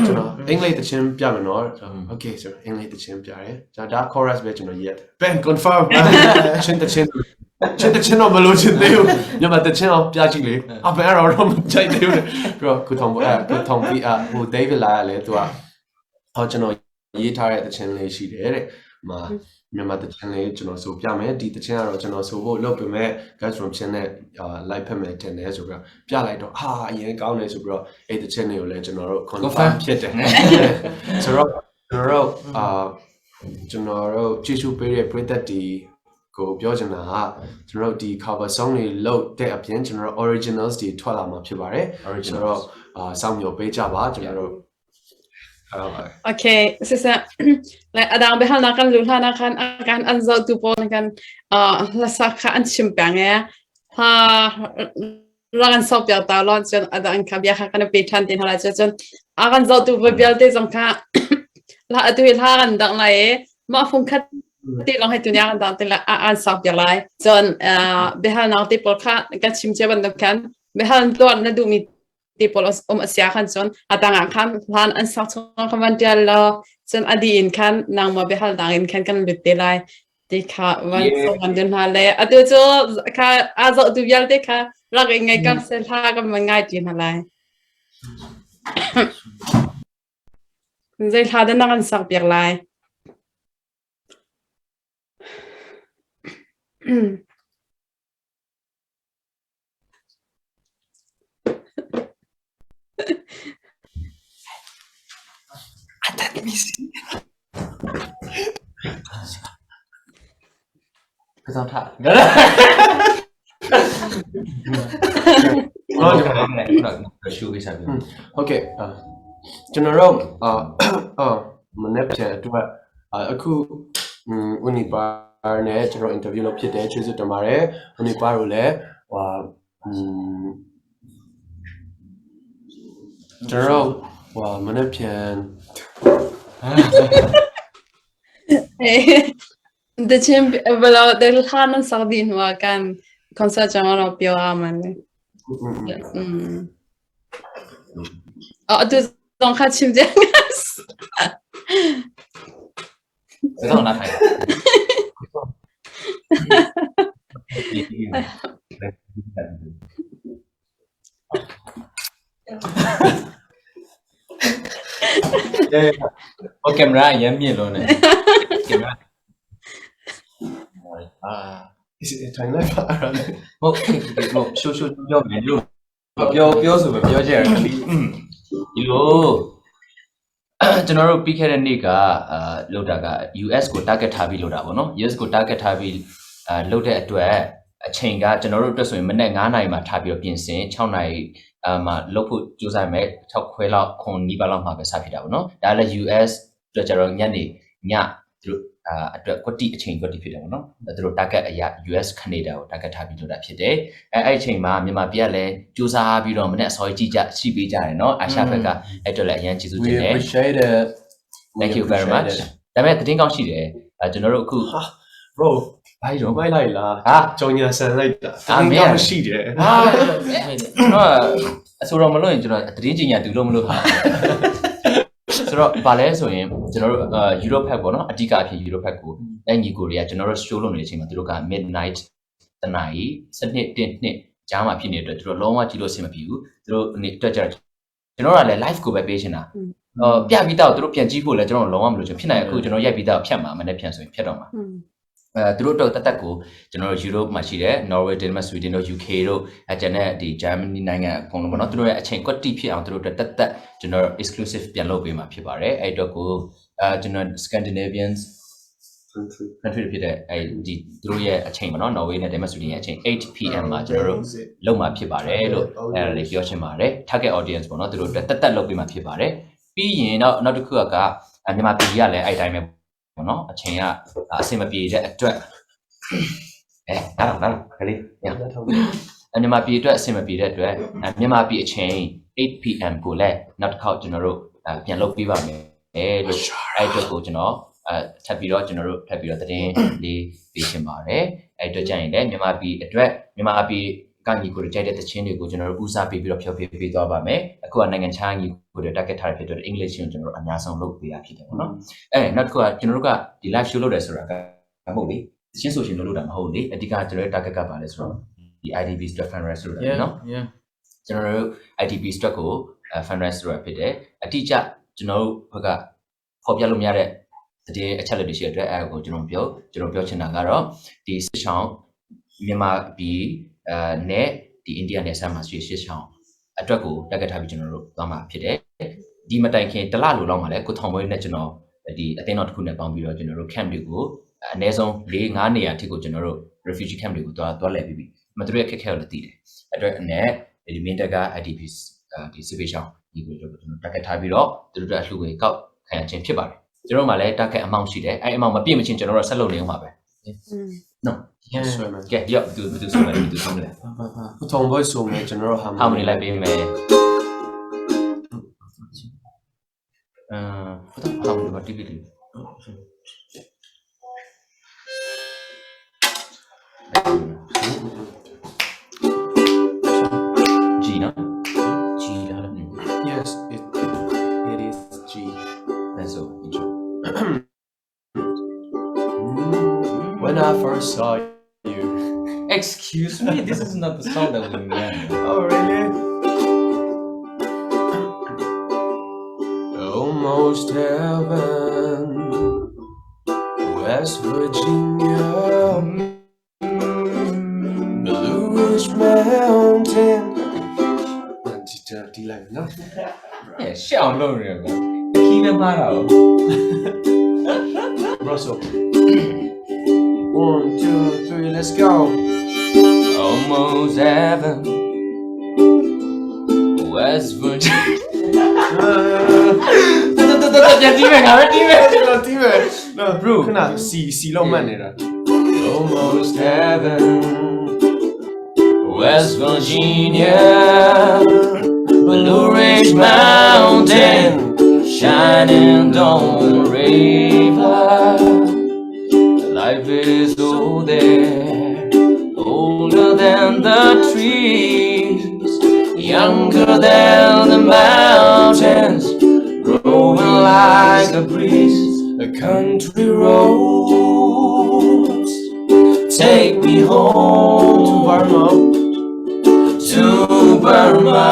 ကျွန်တော်အင်္ဂလိပ်တခြင်းပြမယ်နော် okay ဆိုအင်္ဂလိပ်တခြင်းပြရဲကျွန်တော်ဒါ chorus ပဲကျွန်တော်ရေးရတယ် Ben confirm ချင်းတခြင်းချင်းတချင်းတော့မလို့ချင်းသေးဘူးမြန်မာတချင်းအောင်ပြကြည့်လေအဘယ်တော့တော့မကြိုက်သေးဘူးပြီးတော့ကုထုံအဲကုထုံပြီးအဟို David လာရလေသူကဟောကျွန်တော်ရေးထားတဲ့တချင်းလေးရှိတယ်တဲ့မှာမြန်မာတချင်းလေးကျွန်တော်ဆိုပြမယ်ဒီတချင်းကတော့ကျွန်တော်ဆိုဖို့လုပ်ပေမဲ့ guys from ချင်းနဲ့ live ဖက်မယ်တင်တယ်ဆိုပြီးတော့ပြလိုက်တော့အာအရင်ကောင်းတယ်ဆိုပြီးတော့အဲ့တချင်းလေးကိုလည်းကျွန်တော်တို့ confirm ဖြစ်တယ်ဆိုတော့ကျွန်တော်တို့အာကျွန်တော်တို့ကြည့်ရှုပေးတဲ့ပရိသတ်ဒီကိုပြောချင်တာကကျွန်တော်တို့ဒီ cover song တွေလုပ်တဲ့အပြင်ကျွန်တော်တို့ originals တွေထွက်လာမှာဖြစ်ပါတယ်ဆိုတော့အာစောင့်မျှော်ပေးကြပါကျွန်တော်တို့အဲ့ပါ Okay sisa le adang behal na kan lu hla na khan akan an zo tu pon kan la sa kha an chim pang e ha la kan so pya ta lon chon adang kha bia kha kan pe than tin hala chon akan zo tu bial te zong kha la atu hla kan dang lai e ma phung khat ti long hai tu nya kan dang te la an sak pya lai chon behal na te pol kha kan chim che ban kan behal tuan na du mi ti pawl um asia khan cun atang ah khan hlan an sak chung khan van tial lo cun adi in khan nangma biahal dang in khan kan lut te lai ti kha van so van dun hna le atu cu kha a zoh tu vialte kha rak in ngai kam se hla kan van ngai ti hna lai zei hla dah na kan sak piak lai ခစောင်းထ ဟုတ် တယ်ခုနကရှူကိစ္စပြော ဟုတ်ကဲ့အာကျွန်တော်တို့အာအာမနေ့ပြန်အတွက်အခုဦးနီပါနဲ့ကျွန်တော် interview လုပ်ဖြစ်တယ်ကျေးဇူးတင်ပါတယ်ဦးနီပါတို့လည်းဟိုကျွန်တော်ဟိုမနေ့ပြန် တချင်းဘယ်လိုတခါနစဒီနဝကန် concert ကျွန်တော်ပြောရမှာလေอืม Atu zong kha chim ding. Zong na thai. ဟိုကင်မရာအရင်မြင်လို့နေကင်မရာအာ ထိုင်လိုက်ပါအဲ့ဒါ ဟုတ်ဟုတ်ရှိုးရှိုးပြောမယ်လို့ပြောပြောဆိုပဲပြောချင်တယ်ဒီလိုကျွန်တော်တို့ပြီးခဲ့တဲ့နေ့ကအာလုပ်တာက US ကို target ထားပြီးလုပ်တာပေါ့နော် US ကို target ထားပြီးအာလုပ်တဲ့အတွက်အချိန်ကကျွန်တော်တို့အတွက်ဆိုရင်မနေ့9နာရီမှာထားပြီးတော့ပြင်ဆင်6နာရီအာမှာလုပ်ဖို့ကြိုးစားမယ်6ခွဲလောက်ခွန်နီးပါးလောက်မှာပဲစဖြစ်တာပေါ့နော်ဒါလည်း US အတွက်ကျတော့ညနေညသူတို့အာအတွက်ကွက်တိအချိန်ကွက်တိဖြစ်တယ်ပေါ့နော်သူတို့ target အရာ US Canada ကို target ထားပြီးလုပ်တာဖြစ်တယ်အဲအဲ့အချိန်မှာမြန်မာပြည်ကလည်းစူးစမ်းပြီးတော့မနေ့အစောကြီးကြည့်ကြရှိပေးကြတယ်နော်အာရှဘက်ကအဲ့အတွက်လည်းအရင်ကျေးဇူး We တင်တယ် appreciate it. We Thank you very appreciate much. it. ဒါပေမဲ့သတင်းကောင်းရှိတယ်အဲကျွန်တော်တို့အခု ဟာ bro ဘာကြီးတော့ မိုက်လိုက်လား ဟာ ကြောင်ညာဆန်လိုက်တာ အာမင်း တင်းကောင်းရှိတယ် ဟာကျွန်တော်အဆိုတော်မလို့ရင်ကျွန်တော်သတင်းကြီးညာတူလို့မလို့ဟာဆိုတော့ဗာလဲဆိုရင်ကျွန်တော်တို့အဲ Europe ဖက်ပေါ့နော်အဓိကအဖြစ် Europe ဖက်ကိုအဲညီကိုတွေကကျွန်တော်တို့ show လုပ်နေတဲ့အချိန်မှာသူတို့က midnight တနာရီစနစ်တင်နှစ်ကြားမှာဖြစ်နေတဲ့အတွက်သူတို့လုံးဝကြည့်လို့အဆင်မပြေဘူးသူတို့အနေအတွက်ကြတော့ကျွန်တော်တို့ကလည်း live ကိုပဲပေးချင်တာအော်ပြပြီးတော့သူတို့ပြန်ကြည့်ဖို့လည်းကျွန်တော်လုံးဝမလို့ချင်ဖြစ်နိုင်အခုကျွန်တော်ရိုက်ပြီးတော့ဖြတ်မှာမနေ့ဖြတ်ဆိုရင်ဖြတ်တော့မှာ အဲသူတို့တော့တက်တက်ကိုကျွန်တော်တို့ Europe မှာရှိတဲ့ Norway, Denmark, Sweden တို့ UK တို့အကျန်တဲ့ဒီ Germany နိုင်ငံအကုန်လုံးပေါ့နော်သူတို့ရဲ့အချိန်ကွက်တိဖြစ်အောင်သူတို့တက်တက်ကျွန်တော် exclusive ပြန်လုပ်ပေးမှာဖြစ်ပါတယ်အဲ့တော့ကိုအဲကျွန်တော် Scandinavians country ဖြစ်တဲ့အဲဒီသူတို့ရဲ့အချိန်ပေါ့နော် Norway နဲ့ Denmark, Sweden ရဲ့အချိန် 8 PM မှာကျွန်တော်တို့လုပ်မှာဖြစ်ပါတယ်လို့အဲ့ဒါလေးပြောချင်ပါတယ် target audience ပေါ့နော်သူတို့တက်တက်လုပ်ပေးမှာဖြစ်ပါတယ်ပြီးရင်တော့နောက်တစ်ခုကမြန်မာပြည်ကလည်းအဲ့တိုင်းပဲပေါ့နော်အချိန်ကအဆင်မပြေတဲ့အတွက်အဲနားတော့နားတော့ခလေးညမြန်မာပြည်အတွက်အဆင်မပြေတဲ့အတွက်မြန်မာပြည်အချိန် 8 PM ကိုလည်းနောက်တစ်ခေါက်ကျွန်တော်တို့ပြန်လုပ်ပေးပါမယ်လို့အဲ့အတွက်ကိုကျွန်တော်အဲထပ်ပြီးတော့ကျွန်တော်တို့ထပ်ပြီးတော့သတင်းလေးပေးချင်ပါတယ်အဲ့အတွက်ကြရင်လည်းမြန်မာပြည်အတွက်မြန်မာပြည်ကညီကိုတွေကြိုက်တဲ့တခြင်းတွေကိုကျွန်တော်တို့ဦးစားပေးပြီးတော့ဖျော်ဖြေပေးသွားပါမယ်အခုကနိုင်ငံခြားညီကိုတွေ target ထားရဖြစ်တဲ့ English ကိုကျွန်တော်တို့အများဆုံးလုပ်ပေးရဖြစ်တယ်ပေါ့နော်အဲနောက်တစ်ခုကကျွန်တော်တို့ကဒီ live show လုပ်တယ်ဆိုတာကမဟုတ်လေတခြင်းဆိုရှင်လုပ်လို့တာမဟုတ်လေအဓိကကျွန်တော်တို့ target ကပါလဲဆိုတော့ဒီ IDP အတွက် fundraiser လုပ်တာနော် Yeah. ကျွန်တော်တို့ IDP အတွက်ကို fundraiser ဆိုတာဖြစ်တယ်အတိအကျကျွန်တော်တို့ဘက်ကဖော်ပြလို့မရတဲ့တည်အချက်လက်တွေရှိတဲ့အတွက်အဲကိုကျွန်တော်ပြောကျွန်တော်ပြောချင်တာကတော့ဒီစစ်ချောင်းမြန်မာပြည်အဲနဲ့ဒီအိန္ဒိယနယ်စပ်မှာရှိစစ်ချောင်းအတွက်ကိုတက်ကထားပြီးကျွန်တော်တို့သွားမှာဖြစ်တယ်ဒီမတိုင်ခင်တစ်လလိုလောက်မှာလဲကိုထောင်ပွဲနဲ့ကျွန်တော်ဒီအသင်းတော်တစ်ခုနဲ့ပေါင်းပြီးတော့ကျွန်တော်တို့ camp တွေကိုအနည်းဆုံး၄၅နေရာထိကိုကျွန်တော်တို့ refugee camp တွေကိုသွားသွားလဲပြီးပြီ။မသူတို့ရဲ့ခက်ခဲကိုလည်းသိတယ်။အတွက်အနဲ့ဒီမင်းတက်က IDPs ဒီစစ်ပေးရှောင်းဒီကိုကျွန်တော် target ထားပြီးတော့သူတို့အတွက်အလှူငွေကောက်ခံရခြင်းဖြစ်ပါတယ်။ကျွန်တော်တို့မှလည်း target amount ရှိတယ်။အဲ amount မပြည့်မချင်းကျွန်တော်တို့ဆက်လုပ်နေအောင်ပါပဲ။နော် Yeah. ဆွဲမယ် ကဲရောက်သူသူဆိုမယ်သူဆိုမယ် ပါပါပါ ပထုံဘွိုင်းဆိုမယ်ကျွန်တော်တို့ဟာ ဟာမနီလိုက်ပေးမယ်။အမ်ဖတ်တော့ဟာမနီဘာတီဗီလေး G နော် G လာလား Yes it it is G ဒါဆို intro When I first saw you Excuse me, this is not the song that we meant. Oh really Almost heaven West Virginia Blue Ridge Mountain ဒီဒီလိုက်နော် အဲရှက်အောင်လုပ်နေရကွာခီးလည်းမှားတာ哦 Bro so 1 2 3 let's go Almost heaven West Virginia တော်တော်တော်ပြန်တီးမယ်ငါပဲတီးမယ် ကျွန်တော်တီးမယ်နော် Bro ခဏစီစီလောက်မှတ်နေတာ Almost heaven West Virginia Blue Ridge Mountain Shining Dawn River Life is old there Older than the trees Younger than the mountains. Like a breeze, a country roads. Take me home to Burma, to Burma,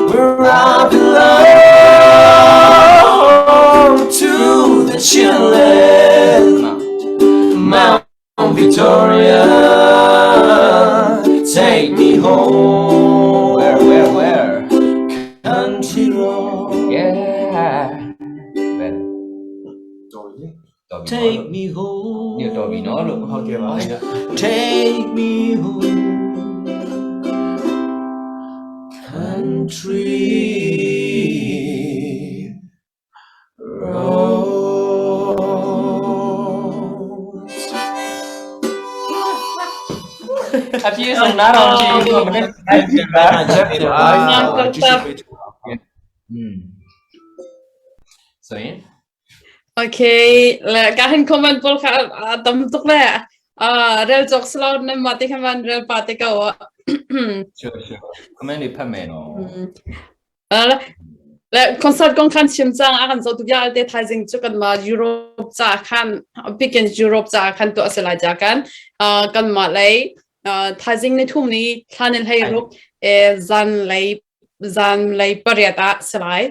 where I belong, to the Chilean Mount Victoria. Take me home. Where, where, where? Country road. Yeah. Take me home. ညတော်ပြီနော်လို့ ဟုတ်ကဲ့ပါ Take me home. Country roads. အပြည့်စုံနားတော်ရှိဘူးမနေ့ อืมဆိုရင် Okay และการ comment ปลค่ะตำตุกแหละอ่าเรลจอกสลาวนั่นมาติคันวันเรลปาติกาว sure sure comment တွေဖတ်မယ်နော် และ concert กองคันชิมจังอากันโซตุยาเตไทซิงจุกันมายุโรปจ้าคันพิกันยุโรปจ้าคันตัวเสลาจากกันอ่ากันมาเลยอ่าไทซิงในทุ่มนี้ทานิลให้รุกเอซันเลยซันเลยปริยตาสลาย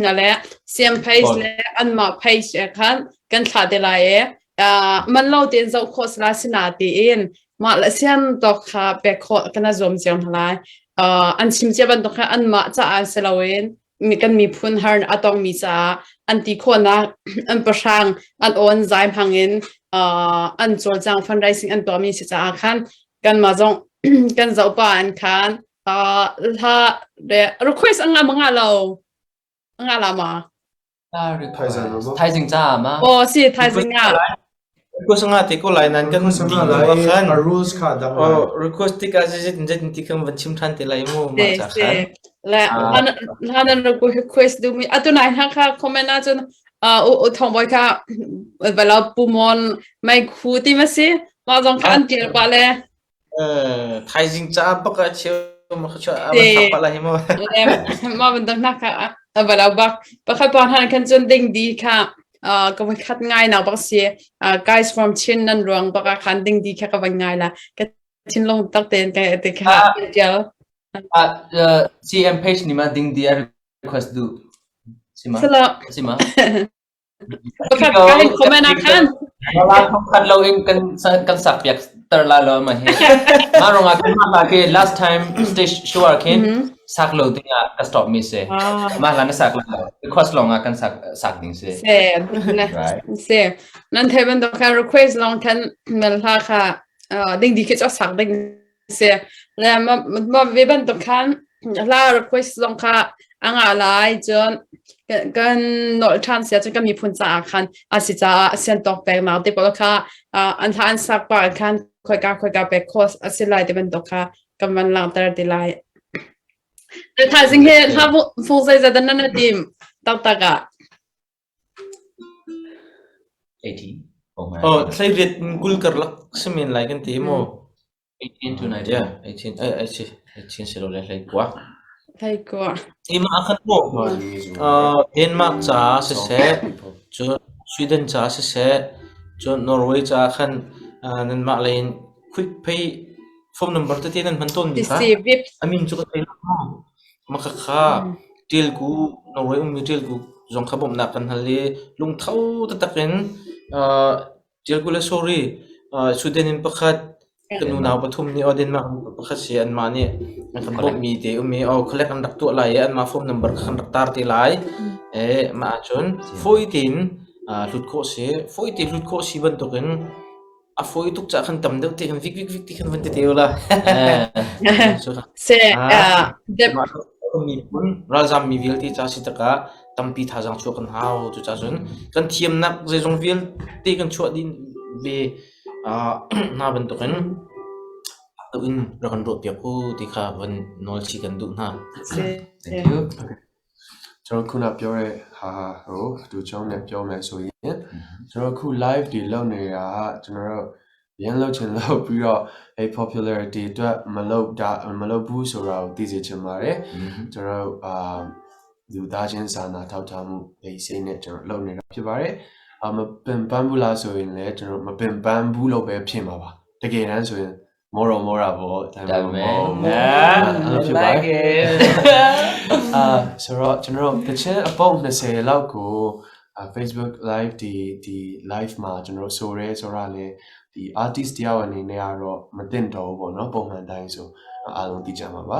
นั่นแหละเซียมเพจและอันมาเพจคันกันขาดเดลายอ่ามันเล่าเตียนเจ้าโคสลาสนาตีอินมาละเซียมตอกขาเปโคกันซมเจียงหลายอ่าอันชิมเจบันตอกอันมาจะอันเสลาเวน mi kan miphun har a tong mi caah an ti khawhnak an pahrang an awn zai hmang in an cawlcang fundraising an tuahmi si caah khan kanmah zong kan zoh pa an khan hla request anga ma lo anga la ma ထိုင်စင်ကြမှာ oh si thaizing ah Request nga te ko lai nan kan ding lo khan. rules kha dang Oh, request tik a zit zit ti kan van chim than te lai mu ma cha khan. และฮานัน request ดูมีอะตุนายฮะค่ะ comment อ่ะจนอ่าอุทองบอยค่ะเวลาปูมอนไม่คูติมาสิมาจงคันเตียปะเลย Eh, thaizing cha bak a cheu ma kha cha a van thak pa lai hi mu. มาเป็นตั้งนักค่ะเวลาบักบักขัดปอนหันคันจนดิ่งดีค่ะอ่าก็มันคัดง่ายนะบักเสียอ่า guys from Chin นั่นรวงบักคันดิ่งดีค่ะก็วันง่ายละก็ชินลงตักเต็นกันติค่ะเดียว အာ CM page နေမှာ ding dia request ดูစီမ สลับ စီမ บักขัดการ comment คัน လာခတ်လောအင်ကန်ကန်စပ်ပြတ်တလာလောမဟေမာရောငါကမလာကေ last time stage show ခင်ဆက်လို့တင်က stop မစ်စေမာလာနဆက်လာ request လောငါကန်ဆက်ဆက်ဒင်းစေ เสียนะเสียนั่นเทบันตองการ request ลองคันเมลฮาค่ะเอ่อดิ่งดีคิดจะสักดิ่งเสียแล้วมามาเวบันตองคันลา request ลองค่ะอ่างอะไรจนกันนอลชันเสียจนก็มีพุนจ้าคันอาศิจ้าเสียนตอกแปลงมาติปลค่ะอ่าอันทานสักปะคันคอยกาคอยกาไปคอสอาศิลายติบันตองค่ะกำมันลังตระติลายแต่ถ้าสิ่งที่ถ้าฟูใจจะดันนั่นทีมตักตักอ่ะ 18ပုံမှန် Oh, thlai riat kul kar lak simin lai kan ti mu. 18 to 19 Yeah, 18 eh eh si 18 si lo le hlei kwa. ไทยกว่า Ima khan mu. Denmark cha se se chu Sweden cha se se chu Norway cha khan nan ma lein quick pay phone number te te nan man ton mi kha. สิวิป Amin chu ka thei lo mu. Ma kha kha til ku Norway um mi til ku zong kha bom na kan hal le lung thau ta takin til ku le sorry Sweden in pakhat kan unau pathum nih aw Denmark pakhat si an mah nih an kan bawmh mi te um i aw collect an rak tuah lai i an mah phone number kha kan rak tar te lai eh mah ahcun fawi tein hlut khawh si fawi tein hlut khawh si bantukin a fawi tuk caah khan tam deuh te khan vik vik vik ti khan van ti te ula เสียอ่าเด็บ miphun ralzam mi vialte ca si takah tampi thazaang chuah kan hau cucaah cun kan thiamnak zeizong vialte kan chuah dih ve hna bantukin in rak kan ruah piak u ti kha van nawl chih kan duh hna. Thank you. ကျွန်တော်ခုနပြောတဲ့ဟာဟိုသူချောင်းနဲ့ပြောမယ်ဆိုရင်ကျွန်တော်ခု live တွေလုပ်နေတာကကျွန်တော်တို့ရန်လုပ်ချင်လုပ်ပြီးတော့အဲ popularity အတွက်မလုပ်တာမလုပ်ဘူးဆိုတာကိုသိစေချင်ပါတယ်ကျွန်တော်တို့အာ လူသားချင်းစာနာထောက်ထားမှု basic နဲ့ကျွန်တော်လုပ်နေတာဖြစ်ပါတယ်။အမပင်ပန်းဘူးလားဆိုရင်လည်းကျွန်တော်မပင်ပန်းဘူးလို့ပဲဖြစ်မှာပါ။တကယ်တမ်းဆိုရင်မောတော့မောတာပေါ့ဒါ ဒါပေမဲ့ မဲ့အဲ့လိုဖြစ်ပါတယ် အာဆိုတော့ကျွန်တော်တို့တချင်းအပုတ်20လောက်ကိုအာ Facebook live ဒီဒီ live မှာကျွန်တော်တို့ဆိုရဲဆိုတာလေဒီ artist တယောက်အနေနဲ့ကတော့မတင်တော့ဘူးပေါ့နော်ပုံမှန်တိုင်းဆိုအားလုံးသိကြမှာပါ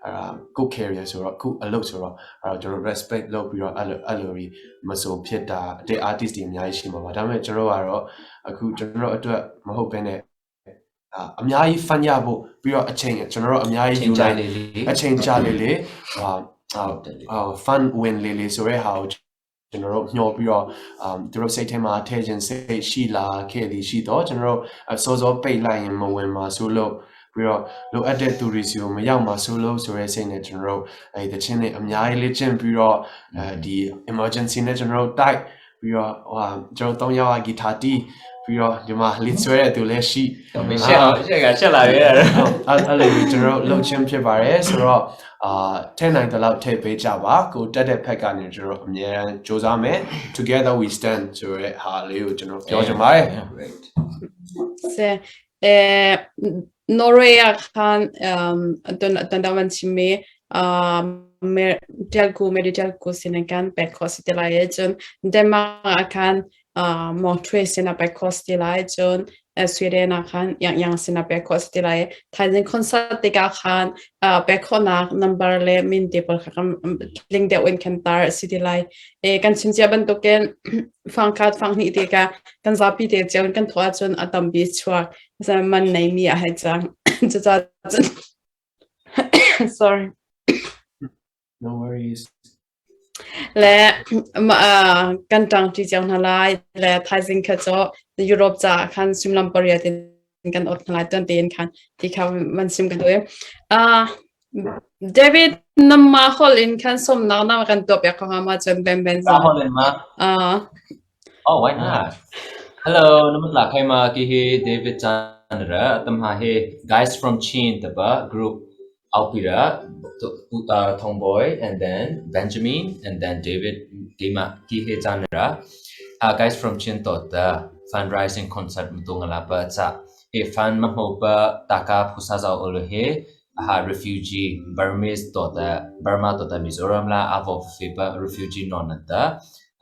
အဲ့ဒါကို career ဆိုတော့ခုအလုပ်ဆိုတော့အဲ့တော့ကျွန်တော် respect လုပ်ပြီးတော့အဲ့လိုအဲ့လိုပြီးမဆိုဖြစ်တာတဲ့ artist တွေအများကြီးရှိမှာပါဒါပေမဲ့ကျွန်တော်ကတော့အခုကျွန်တော်အတွက်မဟုတ်ဘဲနဲ့အာအများကြီး fun ရဖို့ပြီးတော့အချိန်ကျွန်တော်တို့အများကြီး ချင်း ယူနိုင် ကြလေးလေး အချိန်ကြာလေလေဟာဟာ တယ်လေ ဟာ fun win လေလေဆိုရဲဟာကိုကျွန်တော်တို့မျှော်ပြီးတော့အမ်သူတို့စိတ်ထဲမှာထည့်ခြင်းစိတ်ရှိလာခဲ့သည်ရှိတော့ကျွန်တော်တို့အစောစောပိတ်လိုက်ရင်မဝင်မှာဆိုလို့ပြီးတော့လိုအပ်တဲ့သူတွေစီကိုမရောက်မှာဆိုလို့ဆိုရဲစိတ်နဲ့ကျွန်တော်တို့အဲဒီတချင်းတွေအများကြီးလေ့ကျင့်ပြီးတော့အဲဒီ emergency နဲ့ကျွန်တော်တို့တိုက်ပြီးတော့ဟိုဟာကျွန်တော်၃ယောက်ကဂီတာတီးပြီးတော့ဒီမှာ lead ဆွဲတဲ့သူလည်းရှိ မရှက်အောင်ရှက်ကရှက်လာရဲ့ ဟုတ်အဲ့အဲ့လိုမျိုးကျွန်တော်တို့လှုပ်ချင်းဖြစ်ပါတယ်ဆိုတော့အာထဲနိုင်တဲ့လောက်ထည့်ပေးကြပါကိုတက်တဲ့ဖက်ကနေကျွန်တော်တို့အများအားစူးစမ်းမယ် together we stand ဆိုရဲဟာလေးကိုကျွန်တော်ပြောချင်ပါတယ် Great. Se eh Norway ah khan um ton ton dawan chimmi um mer telku meri telku sinakan pek kho si te lai e cun Denmark ah khan uh Mongthwe sin a pek kho si te lai cun Sweden ah khan yang yang sin a pek kho si te lai thaizing concert tikah khan uh pek khawhnak number le min te pawl kha kan tling deuh in kan tar a si te lai e kan chim cia bantukin fangkhat fanghnih te ka kan zapi te cio in kan thawh ahcun a tampi chuak man nei mi a hei cang cucaah cun sorry No worries. Le kan ṭangṭi cio hna lai le thaizing kha cu Europe caah khan suimilam pariat in kan ot hna lai tuan tein khan ti kha van sim kan duh i. David namma hol in khan somnak na kan tuah piak ko hnga ma cun Ben Ben Ka hol in ma? Oh, why not? Hello, namat la khai ma ki hi David Chan ra tam ha he guys from Chin taba group Alpira Thongboy and then Benjamin and then David Kima ki he chan ra guys from Chin to the fundraising concert mutung la pa cha he fan ma ho pa taka phusa zau ol he ha refugee Burmese to the Burma to the Mizoram la avo phi pa refugee non ta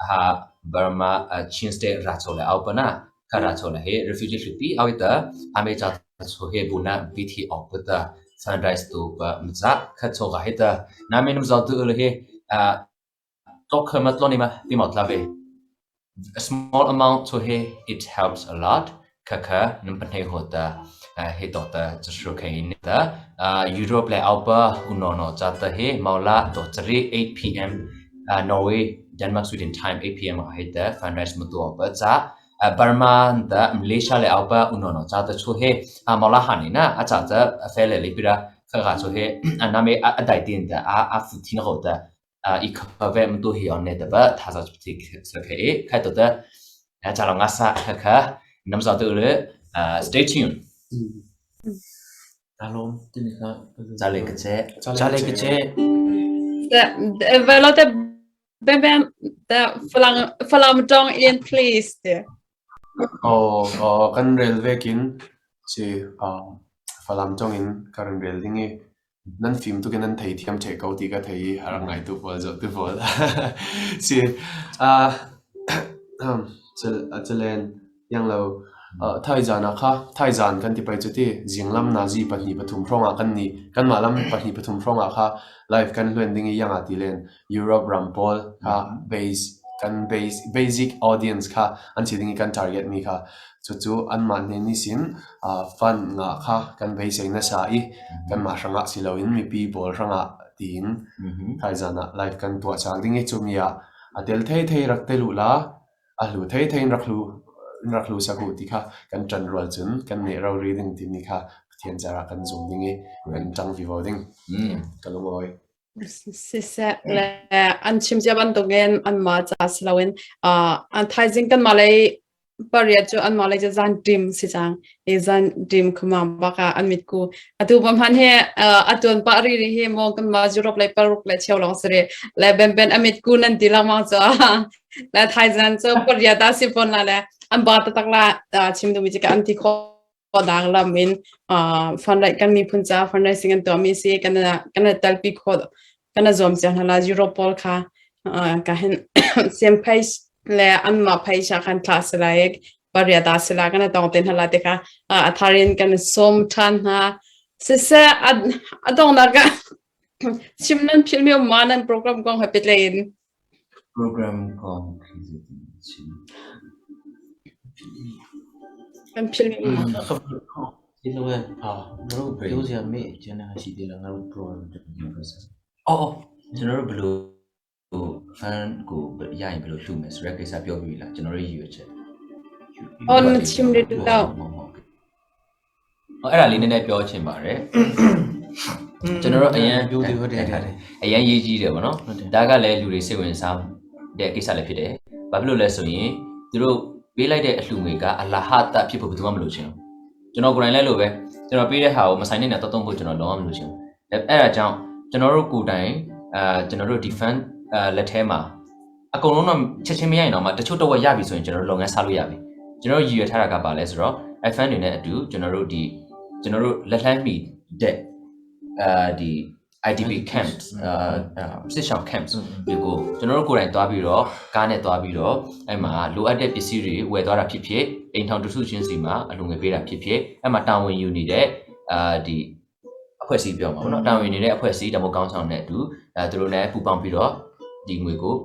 ha Burma Chin state ra chole au pa na kha ra chole he refugee hlupi au ta ame cha cho he buna bithi op ta sunrise tu pa mza kha cho ga he ta na me num zaw tu le he a tok kha ma tloni ma pi mot la ve a small amount to he it helps a lot kha kha num pan he ho ta he to ta cha shru khe in ta Europe le alpa uno no cha ta he maula do chari 8 pm Norway Denmark Sweden time 8 pm he ta fundraise mu tu pa cha Burma ta Malaysia le alpa uno no cha ta chu he maula han ni na a cha cha fe le le pira kha kha chu he ana me a dai tin ta a a fu tin ho ta i kha ve mu tu hi on ne ta ba tha sa ti sa khe e khai to ta cha lo nga sa kha kha nam sa tu le stay tuned. Alom. Cha le ke che. Cha le ke che. Velo te Ben Ben te falam falam tong in please te. Oh, oh kan rel vekin si Falam tong in ka ran rel ding i nan fim tukin nan thei thiam the ko ti ka thei i a rak ngai tu pawl zoh tu pawl si calen yang lo thaizan ah kha thaizan kan ti pei cu ti zinglam nazi pahnih pathum hrawng ah kan nih kanmah lam pahnih pathum hrawng ah kha live kan hluan ding i yang ah ti len Europe ram pawl kha base kan base basic audience kha an si ding i kan target mi kha cucu anmah hnen nih sin fund ngah kha kan beisei nasa i kanmah hrangah si loin mipi pawl hrangah tiin thaizan ah live kan tuah cang ding i cumi ah a tel thei rak tel uh la a hlu thei thei in rak hlu in rak hlu sak u ti kha kan ṭan rual cun kan neh rori ding timi kha Pathian car ah kan zum ding i kan ṭang vivo ding ka lungawi. Siseh le an chim cia bantukin anmah ca si loin an thaizing kanmah lei. pariat cu anmah lei cu zan ṭim si cang. I zan ṭim khumang bak ah an mitku. Atu pa hman he a tuan pah ri ri hi maw kanmah Europe lei paruk le cheu lawng si rih. Le ben ben a mitku nan ti lengmang cu le thaizan cu pariat ah si fawn la le an ba taktak la chim duhmi cu ka an ti khawh dang lam in fundraise kan miphun ca fundraising an tuahmi si kan kan talpi khawh kan zuam cio hna la Europe pawl kha ka hin siam phei le anmah phaisa khan thlah si lai pariat ah si la kan tong te hna la te kha a tharin kan som than hna siseh a dongnak ah chim nan philh mi um ma nan program kong he petlai in Program kong khi zeitin chim? Kan philh mi um ma? Oh, ကျွန်တော်တို့ဘယ်လို fan ကိုရရင်ဘယ်လိုလှူမယ်ဆိုတဲ့ကိစ္စပြောပြီးပြီလားကျွန်တော်တို့ရည်ရွယ်ချက် အော်နချင်ရတော့ ဟောအဲ့ဒါလေးနည်းနည်းပြောချင်ပါတယ်ကျွန်တော်တို့အရန် ပြောသေးဟုတ်တယ်ဟုတ်တယ် အရန်ရေးကြီးတယ်ဗောနော်ဒါကလည်းလူတွေစိတ်ဝင်စားတဲ့ကိစ္စလည်းဖြစ်တယ်ဘာဖြစ်လို့လဲဆိုရင်သူတို့ပေးလိုက်တဲ့အလှူငွေကအလဟတဖြစ်ဖို့ဘယ်သူမှမလုပ်ချင်ဘူးကျွန်တော်ကိုယ်တိုင်လည်းလို့ပဲကျွန်တော်ပေးတဲ့ဟာကိုမဆိုင်တဲ့နေရာတော့တုံးဖို့ကျွန်တော်လုံးဝမလုပ်ချင်ဘူးအဲ့ဒါကြောင့်ကျွန်တော်တို့ကိုယ်တိုင်အဲကျွန်တော်တို့ဒီ fan အဲလက်ထဲမှာအကုန်လုံးတော့ချက်ချင်းမရရင်တော့မှတချို့တော့ရပြီဆိုရင်ကျွန်တော်တို့လုပ်ငန်းစလို့ရပြီကျွန်တော်တို့ရည်ရွယ်ထားတာကပါလဲဆိုတော့ FN တွေနဲ့အတူကျွန်တော်တို့ဒီကျွန်တော်တို့လက်လှမ်းမီတဲ့အဲဒီ IDP camps အာစစ်ရှောင်း camps တွေကိုကျွန်တော်တို့ကိုယ်တိုင်သွားပြီးတော့ကားနဲ့သွားပြီးတော့အဲ့မှာလိုအပ်တဲ့ပစ္စည်းတွေဝယ်သွားတာဖြစ်ဖြစ်အိမ်ထောင်တထုချင်းစီမှာအလူငွေပေးတာဖြစ်ဖြစ်အဲ့မှာတာဝန်ယူနေတဲ့အာဒီအဖွဲ့အစည်းပြောမှာပေါ့နော်တာဝန်ယူနေတဲ့အဖွဲ့အစည်းတမို့ကောင်းဆောင်တဲ့အတူအဲသူတို့နဲ့ပူးပေါင်းပြီးတော့ဒီငွေကို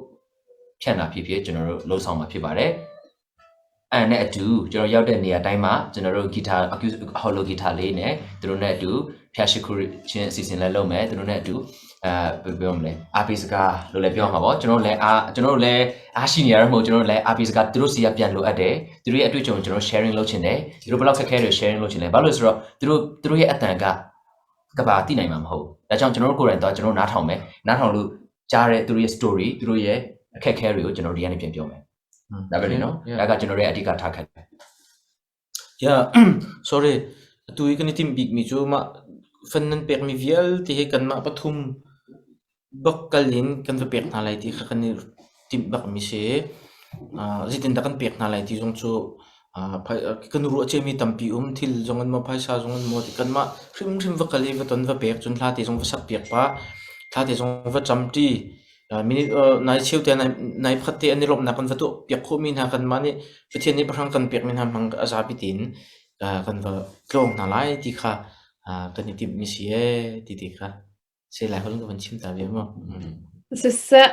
ဖြန့်တာဖြစ်ဖြစ်ကျွန်တော်တို့လှုပ်ဆောင်မှာဖြစ်ပါတယ်အဲ့နဲ့အတူကျွန်တော်ရောက်တဲ့နေရာတိုင်းမှာကျွန်တော်တို့ဂီတာ acoustic hollow guitar လေးနဲ့သူတို့နဲ့အတူဖျားရှိခိုးချင်းအစီအစဉ်လည်းလုပ်မယ်သူတို့နဲ့အတူအဲပြောမလဲအားပေးစကားလို့လည်းပြောမှာပေါ့ကျွန်တော်တို့လည်းအားကျွန်တော်တို့လည်းအားရှိနေရတော့မဟုတ်ကျွန်တော်တို့လည်းအားပေးစကားသူတို့စီကပြန်လိုအပ်တယ်သူတို့ရဲ့အတွေ့အကြုံကျွန်တော် sharing လုပ်ချင်တယ်သူတို့ဘယ်လောက်ခက်ခဲတွေ sharing လုပ်ချင်လဲဘာလို့လဲဆိုတော့သူတို့သူတို့ရဲ့အတန်ကကဘာသိနိုင်မှာမဟုတ်ဒါကြောင့်ကျွန်တော်တို့ကိုယ်တိုင်တော့ကျွန်တော်နားထောင်မယ်နားထောင်လို့ကြားတဲ့သူတို့ရဲ့ story သူတို့ရဲ့အခက်ခဲတွေကိုကျွန်တော်ဒီကနေပြန်ပြောမယ်ဒါပဲလေနော်ဒါကကျွန်တော်ရဲ့အဓိကထားခက်တယ် Yeah, sorry. Atu i kan i timh bikmi cu mah fan nan pekmi vialte hi kanmah pathum bak kal in kan va pek hna lai ti kha kan i timh bakmi si. Zeitindah kan pek hna lai ti zong cu kan ruah ciami tampi um. Thil zong in maw, phaisa zong in maw ti kanmah hrimhrim va kal i va ton va pek cun hla te zong va sak piak pah, thla te zong va camṭi. Minute nai cheu te nai pakhat te an i lawmhnak kan va tuah piak khawhmi hna kanmah nih Pathian nih pahrang kan pekmi hna hmang a zapi tein kan va tlawng hna lai ti kha kan i timhmi si ee ti ti kha se lai holh ka van chim ta ve mu. Siseh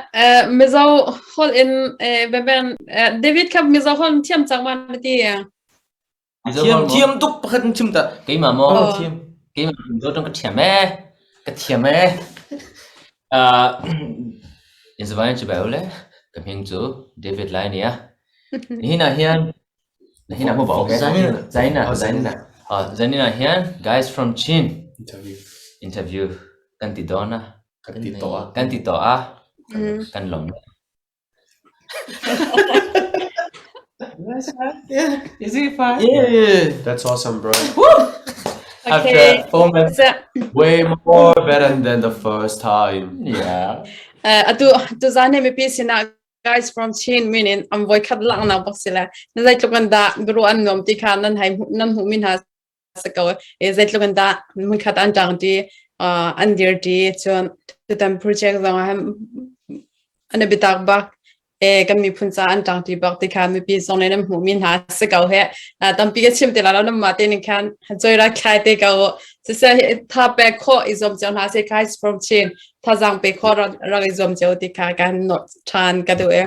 Mizo holh in ben David kha Mizo holh thiam cang ma na ti? Thiam thiam tuk pakhat in chim ta. Keimah maw? Thiam. Keimah Mizo tong ka thiam ee. Ka thiam ee. In zavain chu bai ule. Ka hming cu David Lai nia. Nihin ah hian nihin ah mu ba okay. Zaina Zaina. Zaina hian guys from Chin interview interview kan ti dawn a. Kan ti to a. Kan ti to a. Kan lom. Is it fine? Yeah. That's awesome, bro. Okay. After 4 months. Way more better than the first time. Yeah. Atu tu zan he mipi sinah guys from Chin min in am voi khat lang na bak sila. Na zeitluk an dah biru an nuam ti kha nan hai nan hmuh min ha si ko. E zeitluk an dah hmun khat an ṭang ti an dir ti cun tutan project zong ah an i biatak bak e kan miphun ca an ṭang ti bak ti kha mipi zong nih nan hmuh mi hna si ko he tampi ka chim ti la lo nan mah te ning khan joy ra thlai te ko siseh tha pek khawh i zuam cio hna se guys from Chin thazaang pe khawh rak i zuam cio ti kha kan not ṭhan ka duh e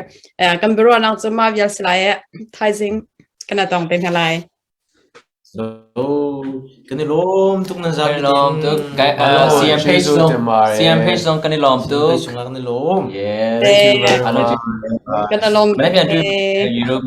kan biaruahnak cu ma vial si lai e thaizing kana tong te hna lai. Kan i lawm tuk nan zapi Kan i lawm tuk. CM page zong CM page zong kan i lawm tuk. Kan i lawm. Yes. Thank you very much. Kan i lawm. Mana pian tu Europe.